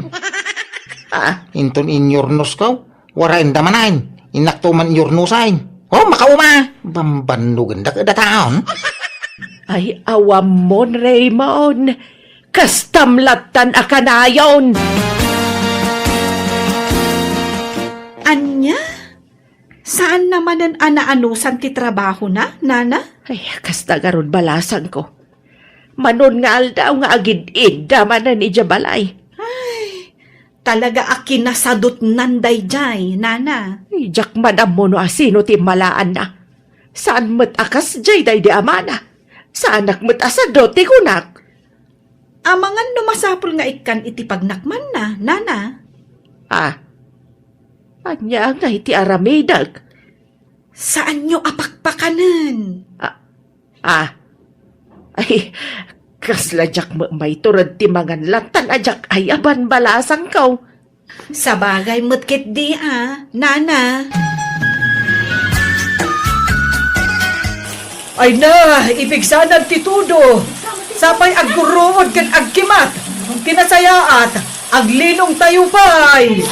Ah? Inton inyornosko, waraenda manen. Innakto man iyornosen. Oh, makauma! Bambannogenda ket dataon. Ay, awammon, Raymond. Kastam lattan a kanayon. Ania? Saanna manen a naanusan ti trabahona, nana? Ay, kasta garud balasangko. Manon nga aldaw nga agid-idda manen idiay balay. Ay, talaga a kinasadutnan daydiay, nana. Ay, diak man ammo no asino ti immalaanna. Saan met a kasdiay daydi amana. Saanak met a sadut ti kunak. Amangan no masapul nga ikkan iti pagnakmanna, nana. Ah, ania ngay ti aramidek? Saanyo a pakpakanen. Ah, ah. Ay, kasla diak met maitured ti mangan lantan a diak ay a banbalasangko. Sabagay met ketdi a, nana. Ay na, ipigsanan ti tudo. Sapay aggurruod ken agkimat. Ti nasayaat, aglinong tayo pay.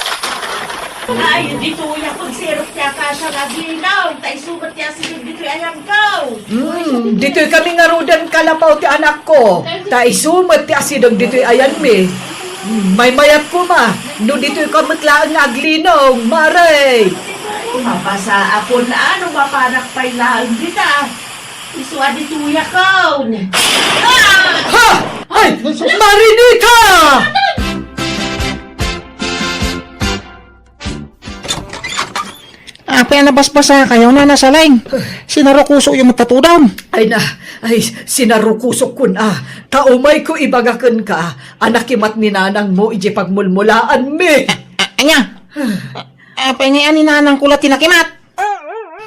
Ay, ditoy a pagsirok ti akasia nga aglinong, ta isu met ti asideg ditoy ayanko. Hmm, ditoy kami ngaruden kalapaw ti anakko, ta isu met ti asideg ditoy ayanmi. Hmm, maymayat koma, no ditoy ka met laeng nga aglinong, mare. Mapasaakon a no mapanak pay laeng dita. Isu a ditoyakon. Ah! Ha! Ay, Marinita! Apay a nabasbasakayo, Nana Saling? Sinarukusokyo met ta tudom. Ay na, ay, sinarukusokkon a. Ta umayko ibaga kenka a nakimat ni nanangmo idiay pagmulmulaanmi. A-, a-, ania? A-, apay ngay a ni nanangko la ti nakimat?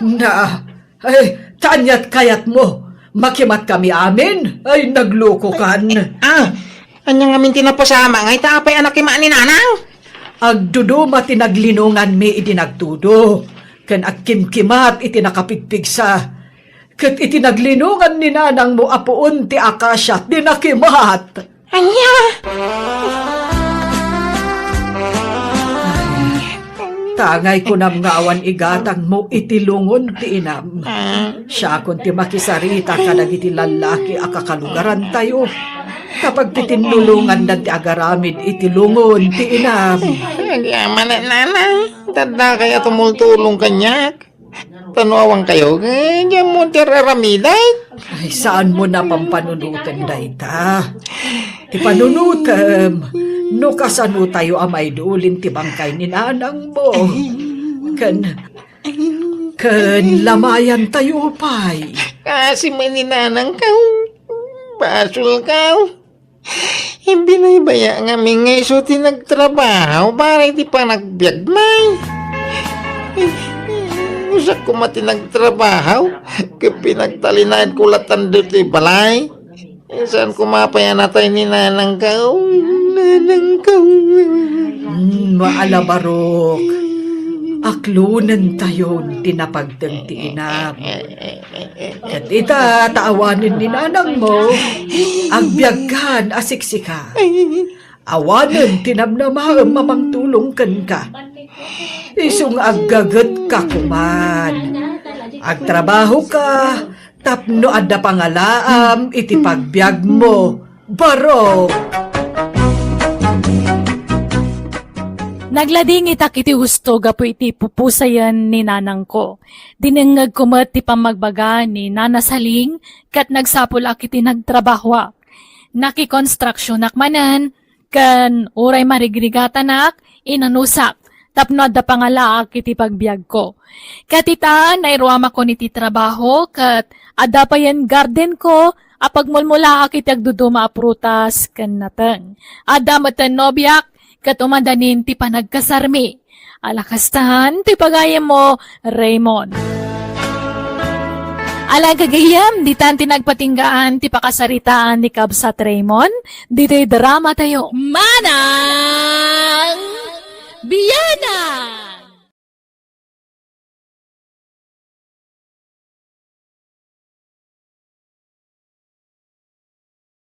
Na, ay, ta aniat kayatmo? Makimatkami amin? Ay, naglukokan. Ah, ania ngamin ti napasamak ngay ta apay a nakimat ni nanang? Agduduma ti naglinonganmi idi nagtudo, ken agkimkimat iti nakapigpigsa. Ket iti naglinongan ni nanangmo a puon ti akasia ti nakimat. Ania? Ta ngay kunam nga awan igatangmo iti lungon ti inam. Siakon ti makisarita kadagiti lallaki a kakalugarantayo. Kapag ti tinnulongandan ti agaramid iti lungon ti inam. Agyaman, Nana. Tadda kay a tumultulong kaniak. Ta no awan kayo, eh, diay mo ti ar-aramidek. Ay, saan mo napampanunoten dayta? Ti panunotem, no kasano tayo a maidulin ti bangkay ni nanang mo. Ken, ken lamayan tayo pay. Kasi may ni nanang ka, basol ka. Ibinaybaya ngamin nga isu ti nagtrabaho para iti panagbiagmi. Usak koma ti nagtrabaho, ket pinagtalinaedko latta ditoy balay. Saan koma pay a natay ni nanangko, nanangko. Hmm, maalabarok. Aklonentayon ti napagteng ti inam. Ket ita, ta awanen ni nanangmo, agbiagkan a siksika. Awanen ti namnamaem a mangtulong kenka. Isu nga aggagetka koman. Agtrabahoka tapno adda pangalaam iti pagbiagmo. Barok! Nagladingitak iti husto gapu iti pupusayen ni nanangko. Dinengngegko met ti pammagbaga ni Nana Saling ket nagsapulak iti nagtrabahoak. Nakikonstruksionak manen ken uray marigrigatanak, inanusak tapno adda pangalaak iti pagbiagko. Ket ita, nairuamakon iti trabaho ket adda payen gardenko a pagmulmulaak iti agduduma a prutas ken nateng. Adda metten nobiak ket umadanin ti panagkasarmi. Ala kastan ti pagayammo, Raymond. Ala gagayyem, ditan ti nagpatinggaan ti pakasaritaan ni Kabsat Raymond, ditoy drama tayo. Mana!